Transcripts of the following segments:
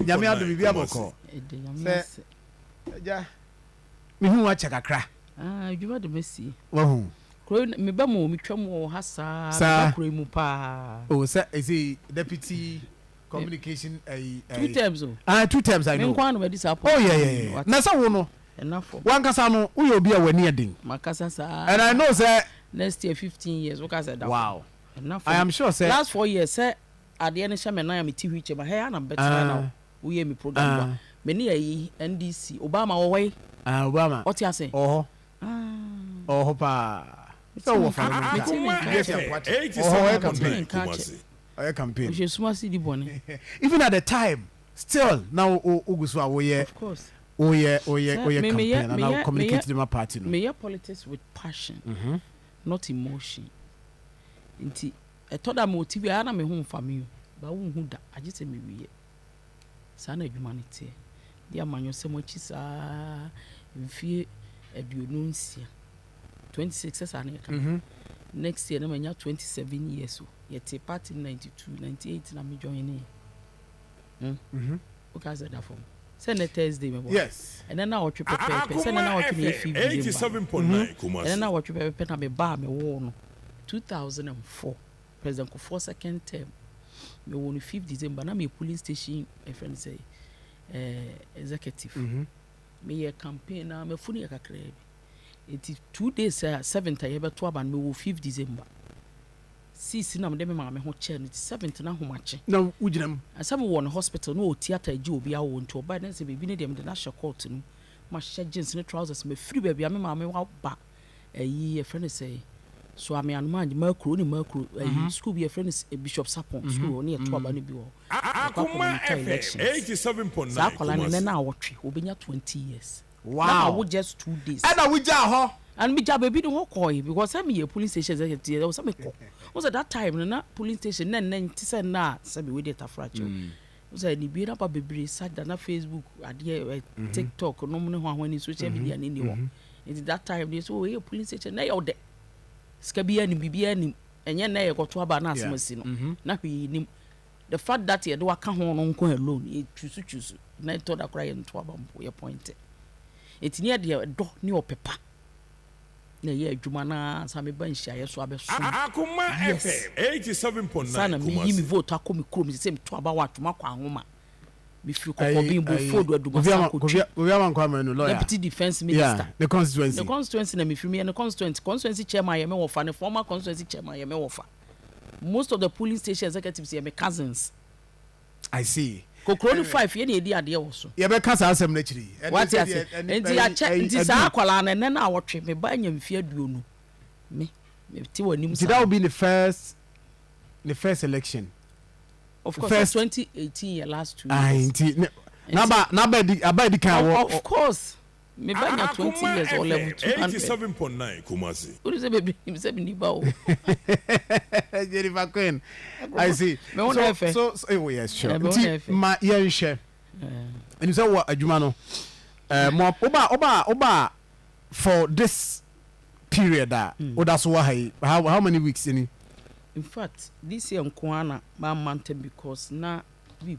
Nyame adom, biribi abɔkɔ sɛ agya mehu wakyɛ kakra. Ah, adwuma de masi. Wahu. Kuro meba mu, metwa mu wɔ ha saa. Saa. Meba kuro mu paa. Oh, sɛ ɛsɛ deputy communication ɛyi. Two terms o. Ah, two terms, I know. Me nko ano madi saa. Oh yeah. Na sɛ wo no. Ɛnafo. Wankasa no, woyɛ obi a w'ani ɛden. Makasa saa. And I know sɛ. Next year 15 years, woka sɛ da. Wow. Ɛnafo. I am sure sɛ. Last 4 years sɛ adeɛ no hyɛ me nan a mete wheelchair ma hɛ ana bɛtena na woyɛ mi program wa me ne yɛyi NDC Obama wɔ hɔ yi. Ah, Obama. Ɔte ase. Ɔhɔ. Ɔhɔ paa. Sɛ wɔ fa no nka. Ɔhɔ ɔyɛ campaign. Ɔyɛ campaign. Ɔhyɛ suma si di bɔne. Even at the time still na o ogu so a woyɛ. Of course. Woyɛ campaign and now communicate to my party no. Meyɛ politics with passion, not emotion. Nti ɛtɔ da ma ɔti bi a na me ho mfa me o ba, wonhu da agye sɛ mewie. Saa na adwuma no teɛ de amanyɔsɛm akyi saa mfie 26, 26 sɛ saa na yɛka. Next year na manya 27 years o. Yɛte party 92, 98 na me join ne. Woka sɛ da fam sɛ nɛ Thursday mɛbɔ. Yes. Ɛnɛ na ɔtwe pɛpɛɛpɛ sɛ ɛnɛ na ɔtwe na yɛfi December, ɛnɛ na ɔtwe pɛpɛɛpɛ na mebaa mewoo no 2004, President Kufuor second term. Mewɔ no 5 December na meyɛ polling station, ɛfrɛ no sɛ executive. Meyɛ campaign na mafu no yɛ kakraa bi, nti 2 days a 7th a yɛbɛto aba no, mewɔ 5 December, 6 na mede me maame ho kyɛɛ no, nti 7th na ahomakye. Na wogyina mu. Asɛ mewɔ no hospital na ɔwɔ theatre gye obi awo, nti ɔbaa ne sɛ biribi ne deɛ mede no ahyɛ court no, mahyɛ jeans ne trousers, mafiri baabi a me maame waba ɛyi, yɛfrɛ no sɛ so ame anoma agye makuro ne makuro ɛyi school bi, yɛfrɛ no Bishop Sapon school ne yɛto aba no bi wɔ hɔ. Akoma monitor FM elections. 87.9 Saa akwadaa no Kumasi. nɛ na awɔtwe obɛnya 20 years. Na ma wo just 2 days. Ɛna wogyaa hɔ. And megya baabi ne hɔ kɔe because sɛ meyɛ polling station executive, ɛwɔ sɛ mekɔ wo sɛ that time no na polling station na nnɛ nte sɛ nna a sɛ mewei deɛ tafra kyɛw wo sɛ ne bie naba bebree sa da na Facebook adeɛ TikTok nom ne ho ahɔne social media ne ni hɔ. Nti that time deɛ sɛ wɔyɛ polling station na ɛyɛ wo dɛ, sika bi anim, biribi anim, ɛnyɛ nnɛ yɛkɔto aba na asɛm asi no na hwee nim. The fact that yɛde waka ho no nko alone, yɛ twusu twusu na ɛtɔ da koraa yɛnto aba mpo, yɛ point. Nti ne yɛde dɔ ne ɔpepa na ɛyɛ adwuma na ansa meba nhyiaeɛ so abɛsom. Akoma Yes. FM 87.9 Saa na meyi me Kumasi. vote akɔ me kurom sɛ meto aba wɔ Atwoma kɔ ahoma, mefiri Kɔkɔben Bofodo Adumasa kɔtwi. Kofi Amankwa Manu, lawyer. Deputy defence minister. Yeah, the constituency. The constituency na mefiri, meyɛ ne constituency chairman yɛ me wɔfa, ne former constituency chairman yɛ me wɔfa. Most of the polling station executives yɛ me cousins. I see. Kokuro no five yɛ ne yɛdi adeɛ wɔ so. Yɛbɛka saa asɛm no akyiri. Ɛne Wate sɛ ase? deɛ Nti akyɛ nti saa akwadaa no ɛnɛ na awɔtwe me ba anya mfe 20, me mete wɔ anim. Nti that will be the first election. Of course. 2018 yɛ last 2 Aye, years. nti n'aba edi kan wɔ. Of course, me ba nya 20 Akoma years or level FM 200. 87.9 Kumasi. Wode sɛ bebree nim sɛ menni ba o. Jennifer Quinn, I see. Me wo na ɛfɛ. So, oh yes, sure. Eh, me wo na Nti ɛfɛ. ma yɛnhwɛ ɛnim sɛ wɔ adwuma no mo woba for this period a woda so wɔ ha yi, how many weeks ni? In fact, this year nko ara na mamma ntɛm because na week,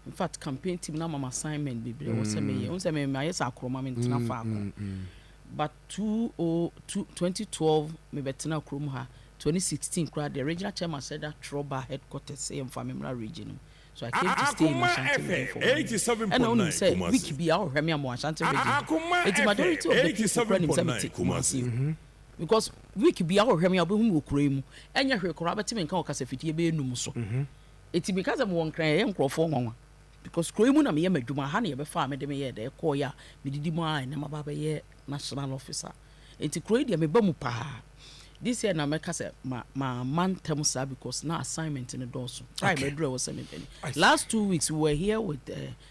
in fact, campaign team na mama assignment bebree wɔ sɛ meyɛ wo sɛ me mayɛ sɛ akorɔma mentena faako. But 202 2012 mebɛtena kurom ha. 2016 koraa deɛ, regional chairman said that twerɛ ba headquarters sɛ yɛmfa me mmra region mu, so I came to stay in Akoma Ashanti Region FM for one year. Ɛna wonim 87.9 sɛ Kumasi. week bi a wohwɛ me ama wɔ Ashanti Region. Akoma Enti majority of the people koraa nim sɛ FM mete 87.9 Kumasi Kumasi. o, because week bi a wohwɛ me a wobɛhu me wɔ kuro yi mu. Ɛnyɛ hwee koraa bɛte me nka wɔ kasafidie bɛyɛ num so. Enti meka sɛ mewɔ Nkran, ɛyɛ nkurɔfoɔ nwanwa because kuro yi mu na meyɛ m'adwuma ha na yɛbɛfa a mede meyɛ dɛ ɛkɔɔyɛ a medidi mu a ɛnɛ maba bɛyɛ national officer. Enti kuro yi deɛ meba mu paa. This year na mɛka sɛ ma ntɛm saa because na assignment no dɔɔso, time aduru a ɛwɔ sɛ mebɛni. Last 2 weeks we were here with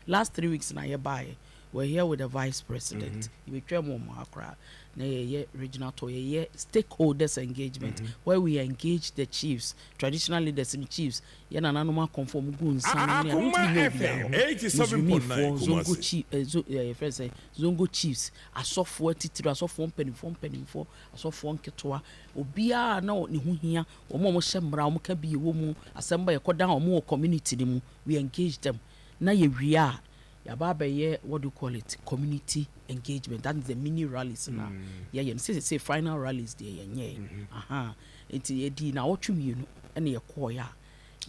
last 3 weeks na yɛbaeɛ, we were here with the vice president. Yɛbɛtwa mu ɔmo ha koraa na yɛyɛ regional tour, yɛyɛ stakeholders engagement where we engage the chiefs, traditional leaders and chiefs, yɛ nananom akɔnfo ɔmo gu nsa no ne a Akoma wontumi nyɛ obiara FM hɔ. 87.9 Muslimifoɔ, zongo Kumasi. chief, yɛfrɛ sɛ zongo chiefs, asɔfoɔ atitiri, asɔfoɔ mpanimfoɔ, asɔfoɔ nketewa, obiara na ne ho hia wɔn a wɔhyɛ mmara, wɔn ka bi wɔ mu asɛm ba yɛkɔdan wɔn wɔ community no mu, we engage them. Na yɛwie a, yɛaba abɛyɛ, what do you call it, community engagement. That is the mini rallies na yɛyɛ no. Sɛ final rallies deɛ, yɛnyɛ. Aha, nti yɛdi nawɔtwe 2 ɛna yɛkɔɔyɛ a,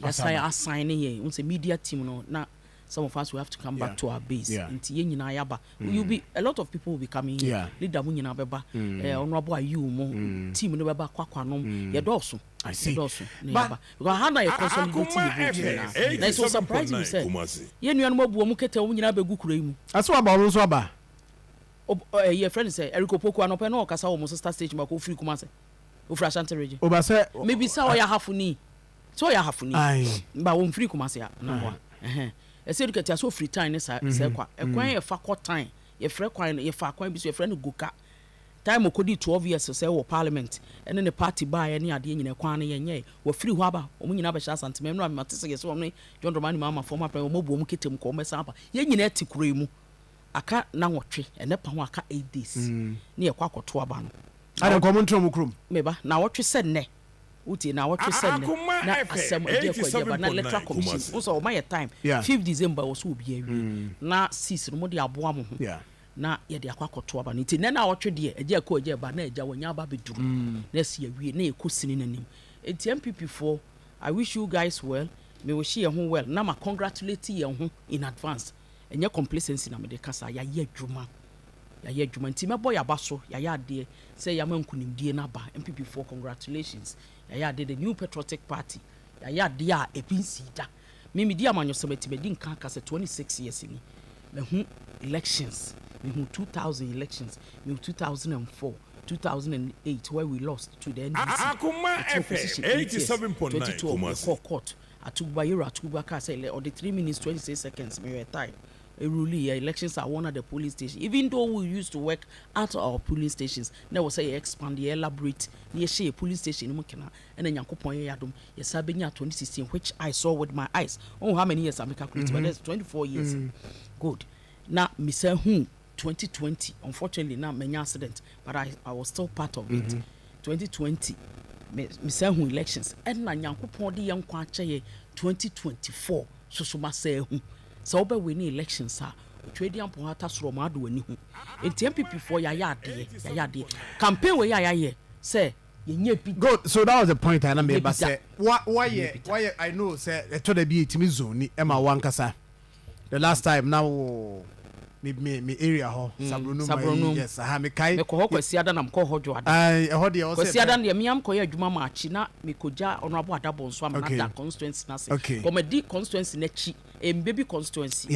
yɛasan asan ne yɛn sɛ media team no na some of us will have to come back to our base. Nti yɛn nyinaa yaba. You be a lot of people will be coming here. Leader mu nyinaa bɛba, honourable Ayiw mu team no bɛba, kwakwanom yɛdɔɔso. I see. Yɛdɔɔso na yɛba because ha na yɛ consolidate yɛ vote nyinaa. Na it's so surprising sɛ yɛn nuanom abu wɔn kɛtɛ, wɔn nyinaa bɛgu kuro yi mu. Ɛso aba, ɔno nso aba. Yɛ friend sɛ Eric Opoku anɔpɛ na ɔkasa wɔ mo sister station baako. Ofiri Kumase, ofiri Ashanti Region. Oba sɛ Mebisa, ɔyɛ ahafoni sɛ ɔyɛ ahafoni ba, wɔmfiri Kumase a naboa ɛsɛ edukati asɛ ofiri tan ne sa sɛ kwa ɛkwan yɛ fa kɔ tan, yɛfrɛ kwan no, yɛfa kwan bi so, yɛfrɛ no Goka. Time okodi 12 years sɛ wɔ parliament ɛne ne party baayɛ ne adeɛ nyina, kwan no yɛnyɛ. Wɔfiri hɔ aba, wɔn nyinaa bɛhyɛ Asantema nnura. Mate sɛ yɛsɛ wɔn ne John Dramani Mahama, former president, wɔn abu wɔn kete mu kɔ, wɔn bɛsan aba. Yɛn nyinaa te kuro yi mu. Aka na nwɔtwe ɛnɛ pa ho, aka 8 days ne yɛkɔ akɔto aba no. Ade nkɔmɔ ntena mu kurom. Meba na wɔtwe sɛ nnɛ, wotie, na wɔtwe sɛ nnɛ na asɛm agye akɔ agye aba na Electoral Commission wo sɛ ɔma yɛ time 5 December wɔ so, obi awie na 6 no mo de aboa mo ho na yɛde akɔ akɔto aba no. Nti nnɛ na wɔtwe deɛ agye akɔ agye aba na agya wɔnya aba bɛduru na asi awie na yɛkɔ sini n'anim. Nti NPP foɔ, I wish you guys well. Me wish yɛn ho well na ma congratulate yɛn ho in advance. Ɛnyɛ complacency na mede kasa. Yɛayɛ adwuma, yɛayɛ adwuma, nti mɛbɔ yɛaba so. Yɛayɛ adeɛ sɛ yɛama nkonimdie no aba. NPP foɔ, congratulations. Yɛayɛ adeɛ, the New Patriotic Party, yɛayɛ adeɛ a ebi nsii da. Me medi amanyɔsɛm ati, madi nka aka sɛ 26 years ni, mahu elections. Mehu 2000 elections, mehu 2004, 2008 where we lost to the NDC. Akoma Yɛte opposition 8 years. 87.9 2012 Kumasi. Yɛkɔɔ court. Atugba, Yero Atugba kaa sɛ ɔde 3 minutes 26 seconds, mewɛ time rule yɛ elections are won at the polling station. Even though we used to work at our polling stations, na ɛwɔ sɛ yɛ expand, yɛ elaborate na yɛhyɛ yɛ polling station no mu kena. Ɛna Nyankopɔn yɛ yɛadom, yɛsa bɛnya 2016, which I saw with my eyes. Oh, how many years am I calculating? But that's 24 years. Good. Na misa hu 2020. Unfortunately na manya accident, but I was still part of it. 2020 misa hu elections. Ɛna Nyankopɔn de yɛn nkwa akyɛ yɛ 2024 soso, ma sɛ hu sɛ wobɛwin ne elections a, otwa di ampɔn ata soro ɔmo ado w'ani ho. Nti NPP foɔ, yɛayɛ adeɛ, yɛayɛ adeɛ. Campaign wei a yɛayɛ sɛ yɛnyɛ bi. Good. So that was the point I na meba Yɛ bi da. Sɛ wa wayɛ wayɛ, I know sɛ ɛtɔ da bi etimi zone ni ɛma wankasa. The last time na wo me area hɔ, Sabronum. Sabronum. Yes, aha me kai. Mekɔ hɔ Kwasiada na mekɔ hɔ Dwoada. Ai, ɛhɔ deɛ ɔsɛ Kwasiada no deɛ, meam kɔyɛ adwuma ma akyi na mekɔgya Honorable Adabɔ nso ama nada constituency no ase. Kɔmadi constituency no akyi, ɛmbɛbi constituency.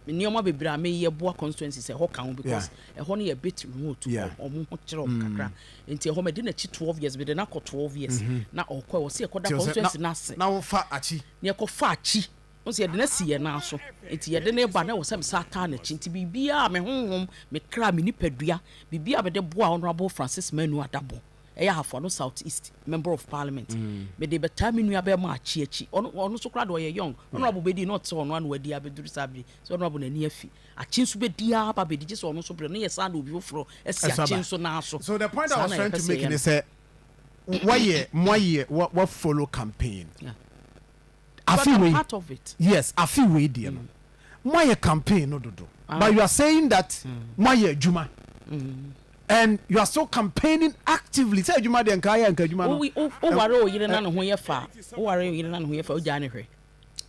Nneɛma bebree a meyɛ boa constituency sɛ ɛhɔ ka ho because ɛhɔ no yɛ bit remote. Ɔmo ho kyerɛ ɔmo kakra, nti ɛhɔ mɛde n'akyi 12 years, mede n'akɔ 12 years na ɔkɔ ɛwɔ sɛ yɛkɔda Nti ɔsɛ constituency no ase. Na wofa akyi. Na yɛkɔfa akyi nso, yɛde no asi yɛn nan so, nti yɛde ne ba na ɛwɔ sɛ mesa taa n'akyi. Nti biribiara, me honhom, me kra, me nipadua, biribiara mede boa Honorable Francis Manu Adabo, ɛyɛ Ahafo South East Member of Parliament, mede bɛtaa me nua bɛrima akyi akyi. Ɔno nso koraa de, ɔyɛ young honorable bɛdi na ɔte ɔno ano wadi abɛduru saa bere sɛ honorable n'ani afi akyi nso bɛdi aba bɛdi gye sɛ ɔno nso bere ne yɛ saa na obi foforɔ asi Ɛso akyi aba. nso naa so. So the point I Saa was na trying yɛpɛ to sɛ make yɛyɛ is sɛ wayɛ moayɛ wa follow campaign. But Afi I'm wei part of it. Yes, afi wei deɛ no, moayɛ campaign no dodo. Ah. But you are saying that moayɛ adwuma and you are still campaigning actively sɛ adwuma deɛ nka ayɛ nka adwuma no. Woware wo yere na ne ho yɛ fa, woware wo yere na ne ho yɛ fa, wogyaa ne hwɛ?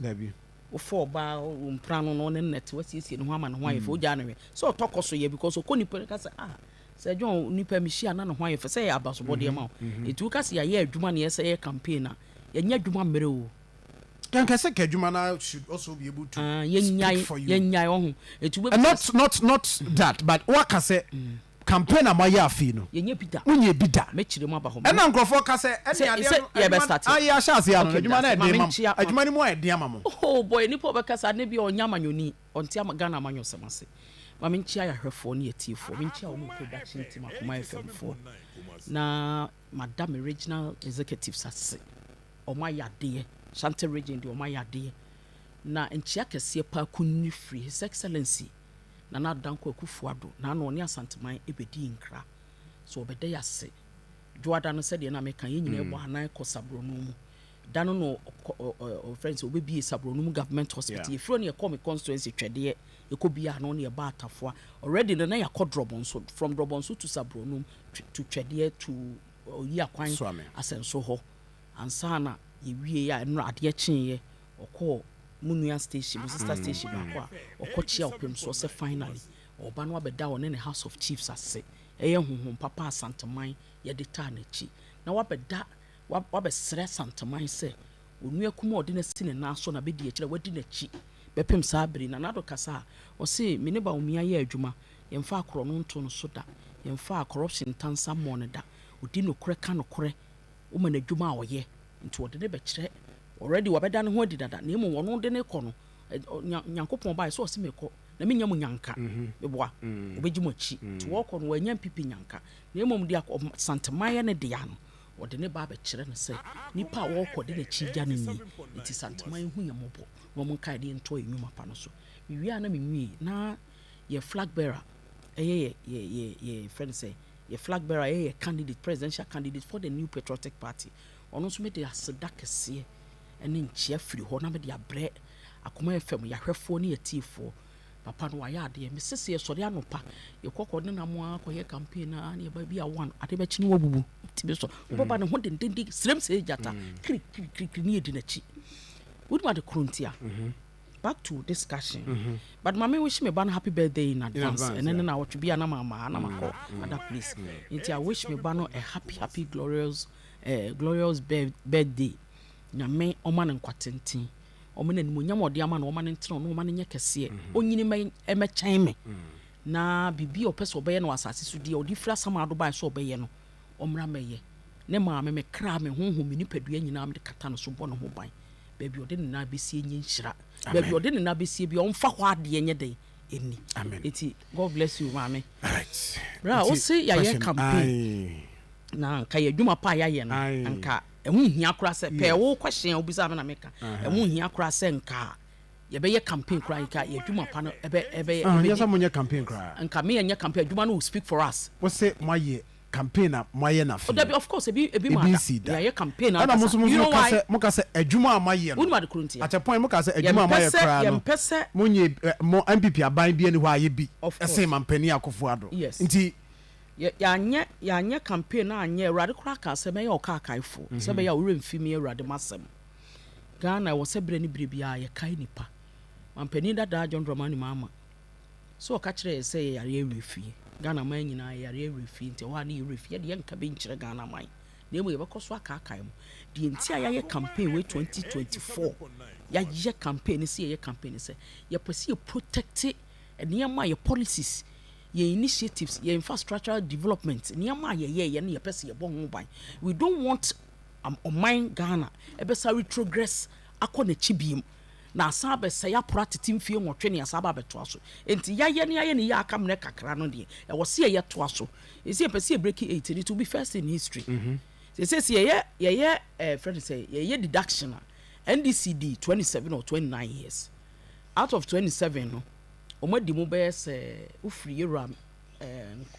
Dabi. Wofɔ ɔbaa wo mpra no na ɔne no nɛte, wasiesie ne ho ama ne ho ayɛ fɛ, wogyaa ne hwɛ sɛ ɔtɔ kɔ so yɛ? Because ɔkɔ nipa no ka sɛ, ah, sɛ John nipa mehyia na ne ho ayɛ fɛ sɛ yɛ abasobɔdeɛ ma wo. Ɛnti woka sɛ yɛayɛ adwuma ne yɛsɛ yɛ campaign a, yɛnyɛ adwuma mmerɛ o. Kanka sɛ ka adwuma no should also be able to Ah, speak yɛnyae for you. Yɛnyae ɔho ɛnti And not that, but waka sɛ campaign a moayɛ afei no, yɛnyɛ bi da. Wonyɛ bi da. Mɛkyerɛ mu aba hɔ. Ɛna nkurɔfoɔ ka sɛ ɛne Sɛ- adeɛ sɛ no yɛbɛ adwuma- start. Ah, yɛ ahyɛ aseɛ ano. Okay, Adwuma no that's it. ɛden Ma ma mo. menkyia- Adwuma no mu ayɛ den ama mo. Oh boy, nipa ɔbɛka saa ne bi a ɔnyɛ amanyɔni, ɔnte ama Ghana amanyɔsɛm ase. Ma menkyia yɛahwɛfoɔ ne yɛtiefoɔ, menkyia wɔn production team, Akoma FM foɔ, na mada me regional executives ase. Ɔmo ayɛ adeɛ. Ashanti Region deɛ, ɔmo ayɛ adeɛ. Na nkyia kɛseɛ paa kunni firi His Excellency Nana Adanko Akufo Addo na ano ɔne Asanteman ɛbɛdi nkra so ɔbɛda yɛ ase Dwoada no. Sɛdeɛ na meka, yɛn nyinaa bɔ anan kɔ Saburo no mu. Da no na ɔfrɛ no sɛ ɔbɛbie Sabronum Government Hospital. Yɛfiri hɔ no yɛkɔɔ me constituency Twɛdeɛ, yɛkɔbie ano na yɛbaa Atafoa. Already no na yɛakɔ Drɔbɔnso, from Drɔbɔnso to Sabronum to Twɛdeɛ to Oyiakwan Asɛnso hɔ. Ansa na yɛwieɛ a ɛnora adeɛ kyeeɛ, ɔkɔɔ mo nua station, mo sister station baako a ɔkɔkyea ɔpemsoɔ sɛ finally ɔreba no abɛda ɔne ne House of Chiefs ase. Ɛyɛ honhom papa a Asanteman yɛde taa n'akyi na wabɛda Wabɛsrɛ Asanteman sɛ onua kumaa a ɔde no asi ne nan so na bɛdi akyire a wadi n'akyi bɛpem saa bere yi. Nana Addo kasa a, ɔse, Me ne Bawumia yɛɛ adwuma, yɛmfaa korɔno ntoo no so da, yɛmfaa corruption ntansa mmɔɔ no da. Ɔdi nokorɛ, ka nokorɛ, woma no adwuma a ɔyɛ. Nti wɔde no bɛkyerɛ, already wabɛda ne ho adi dada, na mmom ɔno de no rekɔ no, Nyankopɔn baeɛ sɛ ɔse mekɔ na mennya mo nyanka, meboa, ɔbɛgye mo akyi. Nti wɔrekɔ no, wannya NPP nyanka, na mmom deɛ Asanteman yɛ ne dea no, Wɔde ne ba abɛkyerɛ no sɛ nipa a ɔrekɔ de n'akyi regya no nie, enti Santeman nhu yɛn mmɔbɔ na wɔn nkae de yɛn ntoa yɛn nnwuma pa no so. Mewie a na menwiei na yɛ flag bearer ɛyɛ yɛ yɛ yɛ yɛ frɛ no sɛ yɛ flag bearer ɛyɛ yɛ candidate presidential candidate for the New Patriotic Party ɔno nso mede aseda kɛseɛ ɛne nkyea firi hɔ na mede abrɛ Akoma FM yɛahwɛfoɔ ne yɛtiefoɔ. Papa no wayɛ adeɛ. Mese sɛ yɛsɔre anɔpa yɛkɔ kɔ nenam ara kɔyɛ campaign ara na yɛba bi a one ade bɛkye ne wabubu tumi sɔ wobɛba ne ho dendenden srem sɛ gyata kiri kiri kiri kiri ne yɛdi n'akyi. Wonim ade koro ntia? Back to discussion but ma me wish me ba no happy birthday in advance ɛnɛ ne naawɔtwe bi a na mamma ha na makɔ other place nti I wish me ba no a happy happy glorious eh, glorious birthday. Nyame ɔma no nkwa tenten. Ɔma no animuonyam a ɔde ama no, ɔma no ntena ɔno, ɔma no nyɛ kɛseɛ. Ɔnyini mmɛ mmɛkyɛn me. Na biribi a ɔpɛ sɛ ɔbɛyɛ no wɔ asase so deɛ ɔde firi asamando baeɛ sɛ ɔbɛyɛ no, ɔmmra mmɛyɛ. Ne maame, me kra, me honhom, me nipadua nyinaa mede kata no so bɔ ne ho ban. Baabi a ɔde ne nan bɛsie nyɛ nhyira. Baabi a ɔde ne nan bɛsie biara, ɔmfa hɔ adeɛ nyɛ dɛn? Ɛnni. Enti God bless you maame. Berɛ a wose yɛayɛ campaign na anka yɛ adwuma pa a yɛayɛ no, anka Ɛho nhia koraa sɛ, pɛɛ wo question a wobisaa me na meka. Ɛho nhia koraa sɛ nka yɛbɛyɛ campaign koraa, nka yɛn adwuma pa no ɛbɛ ɛbɛyɛ. Ah, nyɛ sɛ monyɛ campaign koraa. Nka me yɛnyɛ campaign, adwuma no will speak for us. Wose moayɛ campaign a moayɛ no afei. Oh dabi, of course, ebi ebi maa da. Ebi nsii da. Yɛayɛ campaign Ɛna mo ankasa. nso mo You nso know moka why? sɛ moka sɛ adwuma a moayɛ no, Wonim ade koro ntia? at a point moka sɛ adwuma a Yɛmpɛ moayɛ sɛ koraa no, yɛmpɛ sɛ. monyɛ eh, mo NPP aban bi ani hɔ a ayɛ bi Of ɛsen course. Mampanin Akufo Addo. Yes. Nti Yɛ, yɛanyɛ, yɛanyɛ campaign no anyɛ, Awurade koraa kaa sɛ mɛyɛ ɔkaakaefoɔ, sɛ ɛbɛyɛ a wo werɛ mfi me Awurade m'asɛm. Ghana, ɛwɔ sɛ berɛ ne berɛ biara yɛkae nnipa. Mampanin dadaa John Dramani Mahama, sɛ ɔka kyerɛɛ yɛn sɛ yɛyare awerɛfie, Ghana man nyinaa yɛyare awerɛfie, nti ɛhɔ a ne yɛ werɛ fi, yɛde yɛnka bi nkyerɛ Ghana man, na mmom yɛbɛkɔ so akaakae mo. Deɛ nti a yɛayɛ campaign wei 2024, yɛayɛ campaign no sɛ yɛyɛ campaign no sɛ, yɛpɛ sɛ yɛ protect nneɛma a yɛ policies, yɛn initiatives, yɛn infrastructural development, nneɛma a yɛyɛɛyɛ no yɛpɛ sɛ yɛbɔ ho ban. We don't want ɔman Ghana ɛbɛsa retrogress akɔ n'akyi biem na asan abɛsɛe apora tete mfie nwɔtwe ne asan aba abɛtoa so. Enti yɛayɛ ne yɛayɛ ne yie aka mmerɛ kakra no deɛ ɛwɔ sɛ yɛyɛ toa so. Ɛsɛ yɛpɛ sɛ yɛ break eight no, it will be first in history. Sɛ sɛ yɛyɛ yɛyɛ ɛɛ frɛ no sɛ yɛyɛ deduction a NDC di 27 or 29 years. Out of 27 no, wɔn adi mu bɛyɛ sɛ wofiri Yewura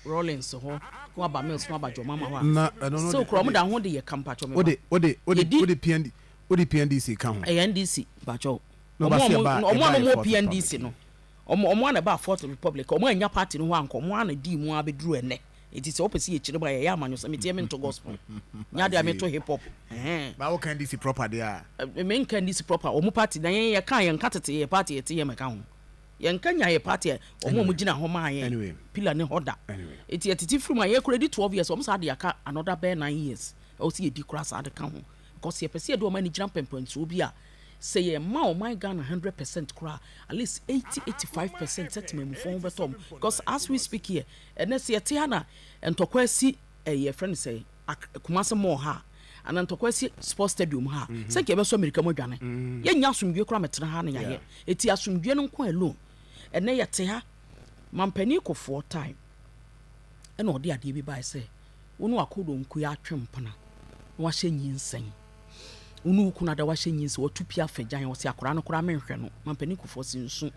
Rawlings hɔ na waba Mills na waba John Mahama hɔ a, Na ɛno no still de koraa wɔn wode da ho de yɛ ka mpakyɛw meba. wode wode wode Yɛdi wode PND wode PNDC ka ho. Ɛyɛ NDC mpakyɛw. Na Wɔn ɔba a se wɔn ɛba wɔn a ɛba na yɛ wɔn wɔ fourth republic PNDC no, wɔn wɔn a na ɛbaa Fourth Republic, wɔn annya party no hɔ ankɔ, wɔn a na dii mu ara bɛduru ɛnnɛ. Enti sɛ wopɛ sɛ yɛkyerɛ mu a, yɛyɛ amanyɔsɛm, meteɛ mento gospel, nyɛ adeɛ a meto hip hop. Ɛhɛn. Ba woka NDC proper deɛ a. Menka NDC proper, wɔn party na yɛn yɛka a yɛnka tete yɛ party yɛte yɛn mɛka ho. Yɛnka nya yɛ party a wɔn a wɔn gyina hɔ maa yɛn pillar ne hɔ da. Enti yɛtete firi mu a yɛkora di 12 years, wɔn saa de aka another bɛyɛ 9 years ɛwɔ sɛ yɛdi koraa saa de ka ho. Because yɛpɛ sɛ yɛde wɔn ani gyina mpɛmpɛnsoɔ bi a sɛ yɛma ɔman Ghana 100% koraa at least 80 85% sɛ temamufoɔ ho bɛtɔ wɔn. Because as we speak here, ɛnɛ sɛ yɛte ha na ntɔkwa asi ɛyɛ yɛfrɛ no sɛ Kumasi mall ha a, anaa ntɔkwa asi sports stadium ha a, sɛ nka yɛbɛsɔ mmirika mu adwane. Yɛnnya asomdwoe koraa mɛtena ha na yɛayɛ. Eti asomdwoe no nko alone. Ɛnɛ yɛte ha, Mampanin Kufuor time ɛna ɔde adeɛ bi bae sɛ wo ne w'akodonkoe atwe mpena na wahyɛ nyinsɛn. Wo ne wo kunu ada wahyɛ nyinsɛn, watu pie afa gyan, ɔse akwadaa no koraa menhwɛ no. Mampanin Kufuor se nsu.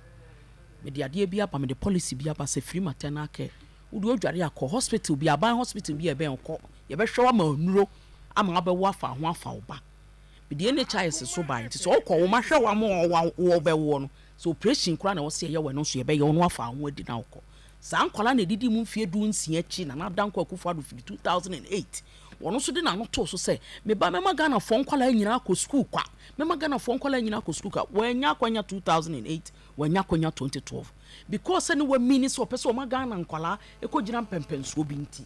Mede adeɛ bi aba, mede policy bi aba sɛ free maternal care. Wode odware a, kɔ hospital bi, aban hospital bi a ɛbɛn wo kɔ. Yɛbɛhwɛ wo ama wo nnuro ama wabɛwo afa wo ho afa wo ba. Mede NHIS so bae nti sɛ wokɔ wo ma hwɛ wo ama wɔbɛwoɔ no, sɛ operation koraa na ɛwɔ sɛ yɛyɛ wɔ ɛno nso yɛbɛyɛ wo na wafa wo ho adi na wokɔ. Saa nkwadaa na ɛdidi mu mfeɛ 16 akyi. Nana Dankwa Akufo-Addo firi 2008, wɔn nso de n'ano too so sɛ, "Meba, mɛma Ghanafoɔ nkwadaa nyinaa akɔ sukuu kwa, mɛma Ghanafoɔ nkwadaa nyinaa akɔ sukuu kwa." Wɔanya akwanya 2008, wɔanya akwanya 2012, because sɛ ne wamini sɛ ɔpɛ sɛ ɔma Ghana nkwadaa ɛkɔgyina mpɛmpɛnsoɔ bi nti,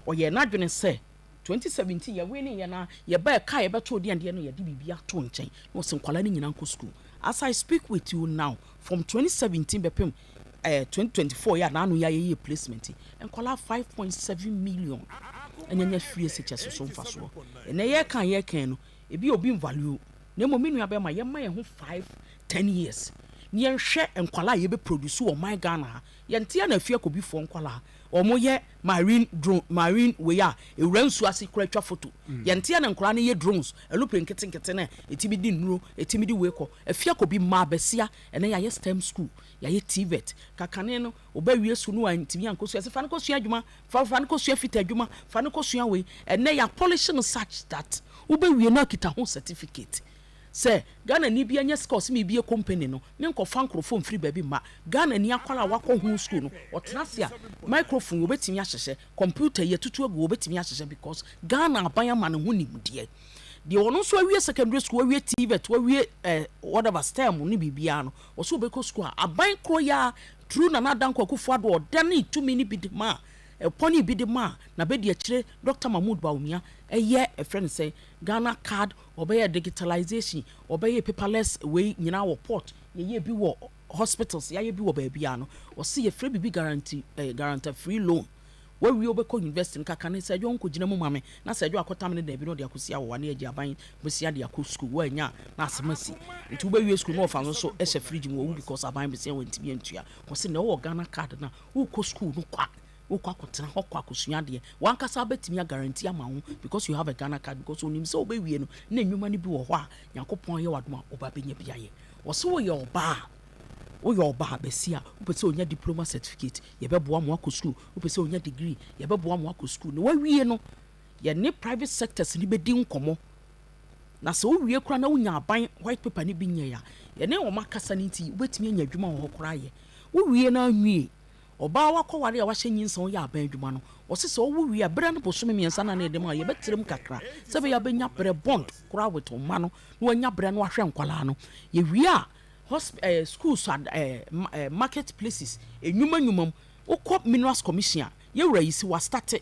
ɔyɛ n'adwene sɛ 2017 yɛwe ne yɛ na yɛba ɛka yɛbɛto deɛ deɛ no, yɛde biribi ato nkyɛn na ɔsɛ nkwadaa no nyinaa nkɔ sukuu. As I speak with you now, from 2017 bɛpem 2024 yɛ a n'ano yɛ ayɛyɛ placement, nkwadaa 5.7 million ɛnyɛ free SHS so mfasoɔ. Ɛnɛ yɛka no, ebi obi nvalue na mmom, me nua bɛma, yɛma yɛn ho 5, 10 years na yɛnhwɛ nkwadaa a yɛbɛ produce wɔ ɔman Ghana ha. Yɛnte na afie akɔbifoɔ nkwadaa wɔn yɛ marine drone, marine wei a ewura nsuo ase kura atwa photo. Yɛnte na nkwadaa no yɛ drones, aeroplane nketenkete na etimi di nnuro, etimi di wei kɔ. Afie akɔbi mmaa bɛsia, ɛnɛ yɛayɛ STEM school, yɛayɛ TVET. Kakane no ɔbɛwie sukuu no, wantumi ankɔ sua, sɛ fa no kɔ sua adwuma, fa no kɔ sua fita adwuma, fa no kɔ sua wei. Ɛnɛ yɛ polish no such that wobɛwie no akita ho certificate sɛ Ghana ni bi anya sika, ɔsɛ mi company no ne nkɔfa nkurɔfoɔ mfiri baabi ma Ghana ni akwara a wakɔ ho school no, ɔtena ase a, microphone wɔbɛtumi ahyehyɛ, computer yɛ tutu agu wɔbɛtumi ahyehyɛ, because Ghana aban ama ne ho nimdeɛ. Deɛ ɔno nso awie secondary school, awie TVET, awie whatever STEM ne biribiara no, ɔsɛ ɔbɛkɔ school a, aban koro yɛ a through Nana Dankwa Akufo-Addo ɔda tumi ne bi de ma a ɛpɔ ne bi de ma a na bɛdi akyire Dr Mahmood Bawumia, ɛyɛ ɛfrɛ no sɛ Ghana Card, ɔbɛyɛ digitalization, ɔbɛyɛ paperless wei nyinaa wɔ port, yɛyɛ bi wɔ hospitals, yɛayɛ bi wɔ baabi a no ɔsi yɛfrɛ bibi guarantee, guarantee free loan. Wawie wobɛkɔ university no, kaka ne sɛ ɛdwo nkɔgyina mu ma me na sɛ ɛdwo akɔtam ne daabi na ɔde akɔsi awɔwa ne agye aban bɛsia de akɔ school. Woanya na asɛm asi nti wobɛwie school na ɔfa no so ɛhyɛ fridge mu wɔwu because aban bɛsia wantumi antua. Wɔse na ɛwɔ Ghana Card no a, wokɔ school no kwa, wokɔ akɔtena hɔ kɔ akɔsua adeɛ, wankasa bɛtumi aguarantee ama wo because you have a Ghana Card, because onim sɛ wobɛwie no na nnwuma no bi wɔ hɔ a Nyankopɔn yɛ wadom a woba bɛnya bi ayɛ. Wɔse woyɛ ɔbaa a, woyɛ ɔbaa bɛsi a wopɛ sɛ onya diploma certificate, yɛbɛboa mo akɔ school. Wopɛ sɛ onya degree, yɛbɛboa mo akɔ school. Na wawie no, yɛne private sectors ni bɛdi nkɔmmɔ. Na sɛ wowie koraa na wonya aban white paper no bi nyɛ a, yɛne wɔn akasa no nti wobɛtumi anya adwuma wɔ hɔ koraa yɛ. Wowie no anwie, ɔbaa wakɔware a wahyɛ nyinsɛn, woyɛ aban adwuma no, wɔse sɛ ɔwo wie a, berɛ no bosome 3 na ne yɛde ma a, yɛbɛtrɛ mu kakra sɛ bɛyɛ abɛnya berɛ bond koraa with wo mma no na wanya berɛ no ahwɛ nkwalaa no. Yɛwie a, schools ad, market places, enwuma nwuma mu, wokɔ Minerals Commission a, yɛwura yi si wastart,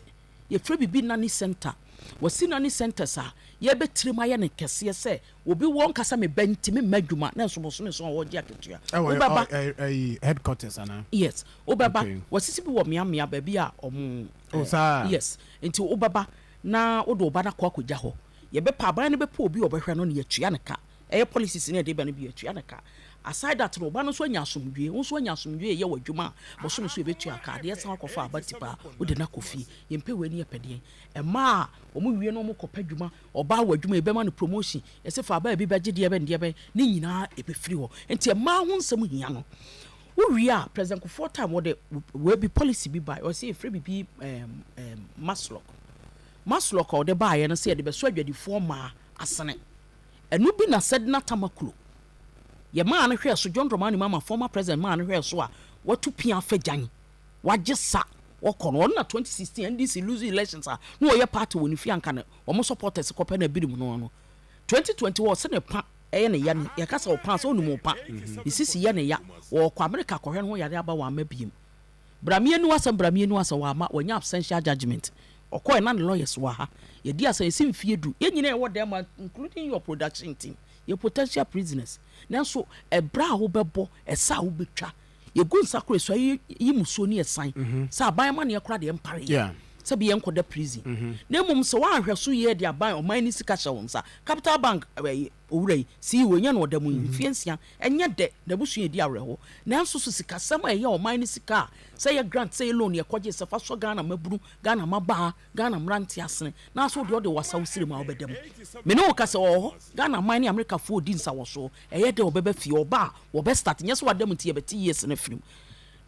yɛfrɛ biribi nanny center. Wɔsi nanny centers a yɛbɛtire mu ayɛ no kɛseɛ sɛ obi wɔ nkasa me bɛ ntumi mma adwuma na nso bosome so a wɔgye akatua. Ɛwɔ wobɛba ɛyi headquarters ana? Yes, wobɛba. Wɔsisi bi wɔ mmeammea baabi a ɔmo Oh, saa. Yes, nti wobɛba na wode wo ba no akɔ akɔgya hɔ. Yɛbɛpa aban no bɛpɛ obi a ɔbɛhwɛ no na yɛtua ne ka. Ɛyɛ policies ne yɛde ba no bi, yɛtua ne ka. Aside that no, ɔba no nso anya asomdwie, wo nso anya asomdwie, yɛ wɔ adwuma a bɔsome so yɛbɛtua ka. Adeɛ san akɔfa aba ti paa, wode no akɔ fie. Yɛmpɛ wei ne yɛpɛ deɛn? Ɛma a ɔmo wie no, ɔmo kɔpɛ adwuma, ɔbaa wɔ adwuma, yɛbɛma no promotion, yɛsɛ fa aba bi bɛgye deɛ bɛn deɛ bɛn ne nyinaa ɛbɛfiri hɔ. Nti ɛmaa ho nsɛm hia no. Wowie a, President Kufuor time, wɔde wei bi policy bi ba, ɔsɛ yɛfrɛ bibi MASLOC. MASLOC a ɔde baayɛ no sɛ yɛde bɛso adwadifoɔ maa asene. Ɛno bi na Sedina Tamakloe yɛ maa no hwɛ so, John Dramani Mahama, former president, maa no hwɛ so a watu pia afɛ gyan wagye sa wɔkɔ no. Ɔno na 2016 NDC lose elections a na wɔyɛ party wɔ ne fie anka ne wɔn supporters kɔpɛ na ebirim no 2020 wɔ sɛ ne pa ɛyɛ ne ya ne yɛka sɛ ɔpa sɛ ɔnum ɔpa ne sisi yɛ ne ya, wɔkɔ America kɔhwɛ ne ho yare aba wɔn ama biem bramienu asɛm, bramienu asɛm wɔ ama wɔnya absentia judgement. Ɔkɔɛ na ne lawyers wɔ ha, yɛdi asɛm yɛsi mfie 10. Yɛn nyinaa yɛwɔ dɛm a, including your production team, yɛ potential prisoners. Nanso ɛbrɛ a wobɛbɔ ɛsɛ a wobɛtwa yɛgu nsa koro esua yi musuo ne yɛsan sɛ aban ma ne yɛkora deɛ mpare yɛ sɛ bi yɛnkɔda prison. Na mmom sɛ woanhwɛ so yie de aban ɔman ne sika hyɛ wo nsa, Capital Bank owura yi CEO nyɛ no ɔda mu yi mfie 6, ɛnyɛ dɛ n'abusua yɛdi awerɛho. Nanso so sikasɛm a ɛyɛ ɔman ne sika a, sɛ yɛ grant, sɛ yɛ loan, yɛkɔgye sɛ fa sɔ Ghana mabunu, Ghana mabaa, Ghana mmerante asene na so wode ɔde wasa wo siri mu a wobɛda mu. Me ne wo ka sɛ ɔwɔ hɔ, Ghana man ne Amerikafoɔ di nsawɔsoɔ. Ɛyɛ dɛ ɔbɛba fie, ɔba a wɔbɛ start nyɛ sɛ wada mu nti yɛbɛte years no afiri mu.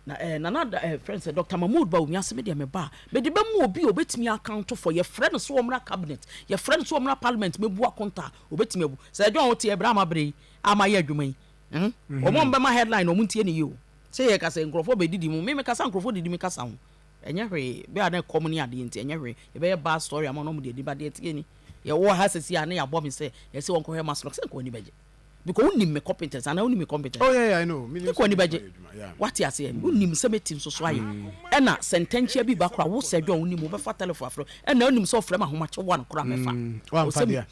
Na eh, Nana da eh, frɛ no sɛ Doctor Mahmood Bawumia se me deɛ meba a, mede bɛma obi a obetumi account for, yɛfrɛ no sɛ ɔmmra cabinet, yɛfrɛ no sɛ ɔmmra parliament mɛbu akonta a, obetumi abu. Sɛ John wote ɛberɛ a mabrɛ yi a mayɛ adwuma yi, hmm, wɔn a wɔbɛma headline no wɔn ntie no yie o. Sɛ yɛka sɛ nkurɔfoɔ bɛdidi mu, me mekasa nkurɔfoɔ didi me kasa ho, ɛnyɛ hwee, bɛ a na ɛkɔm ne adeɛ nti ɛnyɛ hwee, yɛbɛyɛ bad story ama wɔn na wɔde adi, but deɛ ɛteɛ ni, yɛwɔ ha sɛsi a na yɛabɔ me sɛ yɛse wɔnkɔhwɛ Masloc, sɛ nka w'ani bɛgye. Because wonim me competence anaa wonim me competence. Oh yeah yeah I know. Menim sɛ w'ani bɛgye. Wate aseɛ? Wonim sɛ mɛti nso so ayɛ. Ɛna sɛ ntɛnkyea bi ba koraa wo sɛ John wonim wobɛfa telephone afrɛ. Ɛna wonim sɛ ɔfrɛ me ahomakye one koraa mɛfa. Wamfa deɛ.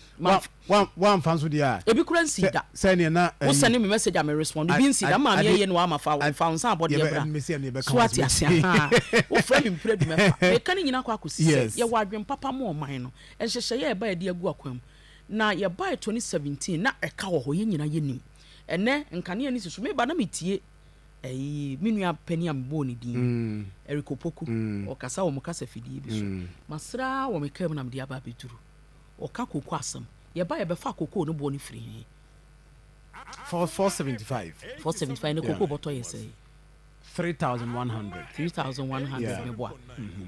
Wamfa nso deɛ a. Ebi koraa nsii da. Sɛ neɛ na. Wo sɛne me message a me respond. Ebi nsii da. Maame ayie no wama fa fa wo nsa abɔdeɛ bra. So wate aseɛ? Ahaa. Wofrɛ me mprɛ du mɛfa. Meka ne nyinaa kɔ akɔsi sɛ yɛwɔ adwene papa ma ɔman no. Nhyehyɛeɛ a ɛba yɛde agu akwan mu. Na yɛbae 2017 na ɛka wɔ hɔ yɛn nyinaa yɛnim. Ɛnɛ nkanea no si so meba na metie ɛyi me nua panin a mebɔɔ ne din Eric Opoku ɔkasa wɔ mo kasa fidie bi so. Masra wɔ me kaa mu na mede aba abɛduru. Ɔka koko asɛm. Yɛba yɛbɛfa koko no boɔ no firi he? 475. 475 ne koko bɔtɔ yɛ sɛn? 3100. 3100 Yeah. meboa.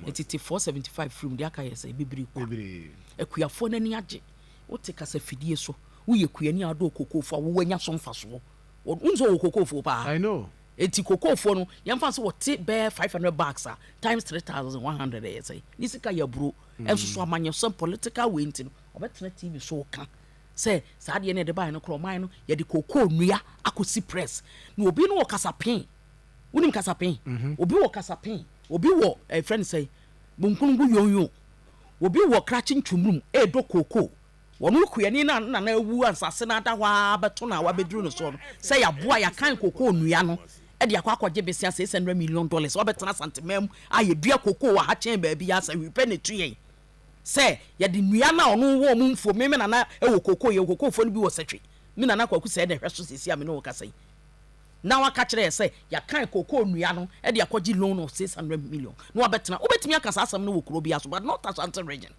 Nti te 475 firi mu deɛ aka yɛ sɛ bebree kwa. Bebree. Akuafoɔ no ani agye. Wote kasafidie so, woyɛ kuani a wodɔ kokofoɔ a wowanya so mfasoɔ. Wonim sɛ wɔwɔ kokofoɔ paa. I know. Enti kokofoɔ no, yɛmfa no sɛ wɔte bɛyɛ 500 bags a, times 3100 ɛyɛ sɛn? Ne sika yɛ aburo. Ɛnso so amanyɔsɛm, political wei nti no, ɔbɛtena TV so reka sɛ saa adeɛ no yɛde baeɛ no koraa ɔman no yɛde kokoo nnua akɔsi press. Na obi no wɔ kasapen. Wonim kasapen? Obi wɔ kasapen, obi wɔ ɛfrɛ no sɛn, Bonkonongo yonyo, obi wɔ krakye ntwumrum ɛredɔ kookoo. Wɔn okuani no a ne nana awu a nsase no ada hɔ ara bɛto no a wabɛduru no soɔ no, sɛ yɛaboa yɛakan kookoo nnua no de akɔ akɔgye besea $600 million wabɛtena Asanteman mu a yɛdua kookoo wɔ ha kyɛn baabiara sɛ hwee pɛ na ɛtu yɛn sɛ yɛde nnua no a ɔno wɔ ɔmo mfuo me me nana wɔ kookoo yɛwɔ kokoofoɔ no bi wɔ Sɛtwe me nana Kwaku Sɛɛ na ɛhwɛ so seesei a me ne wo kasa yi. Na waka kyerɛ yɛ sɛ yɛakan kookoo nnua no de akɔgye loan of 600 million na wabɛtena. Wobɛtumi aka saa asɛm no wɔ kuro biara so but not Ashanti region.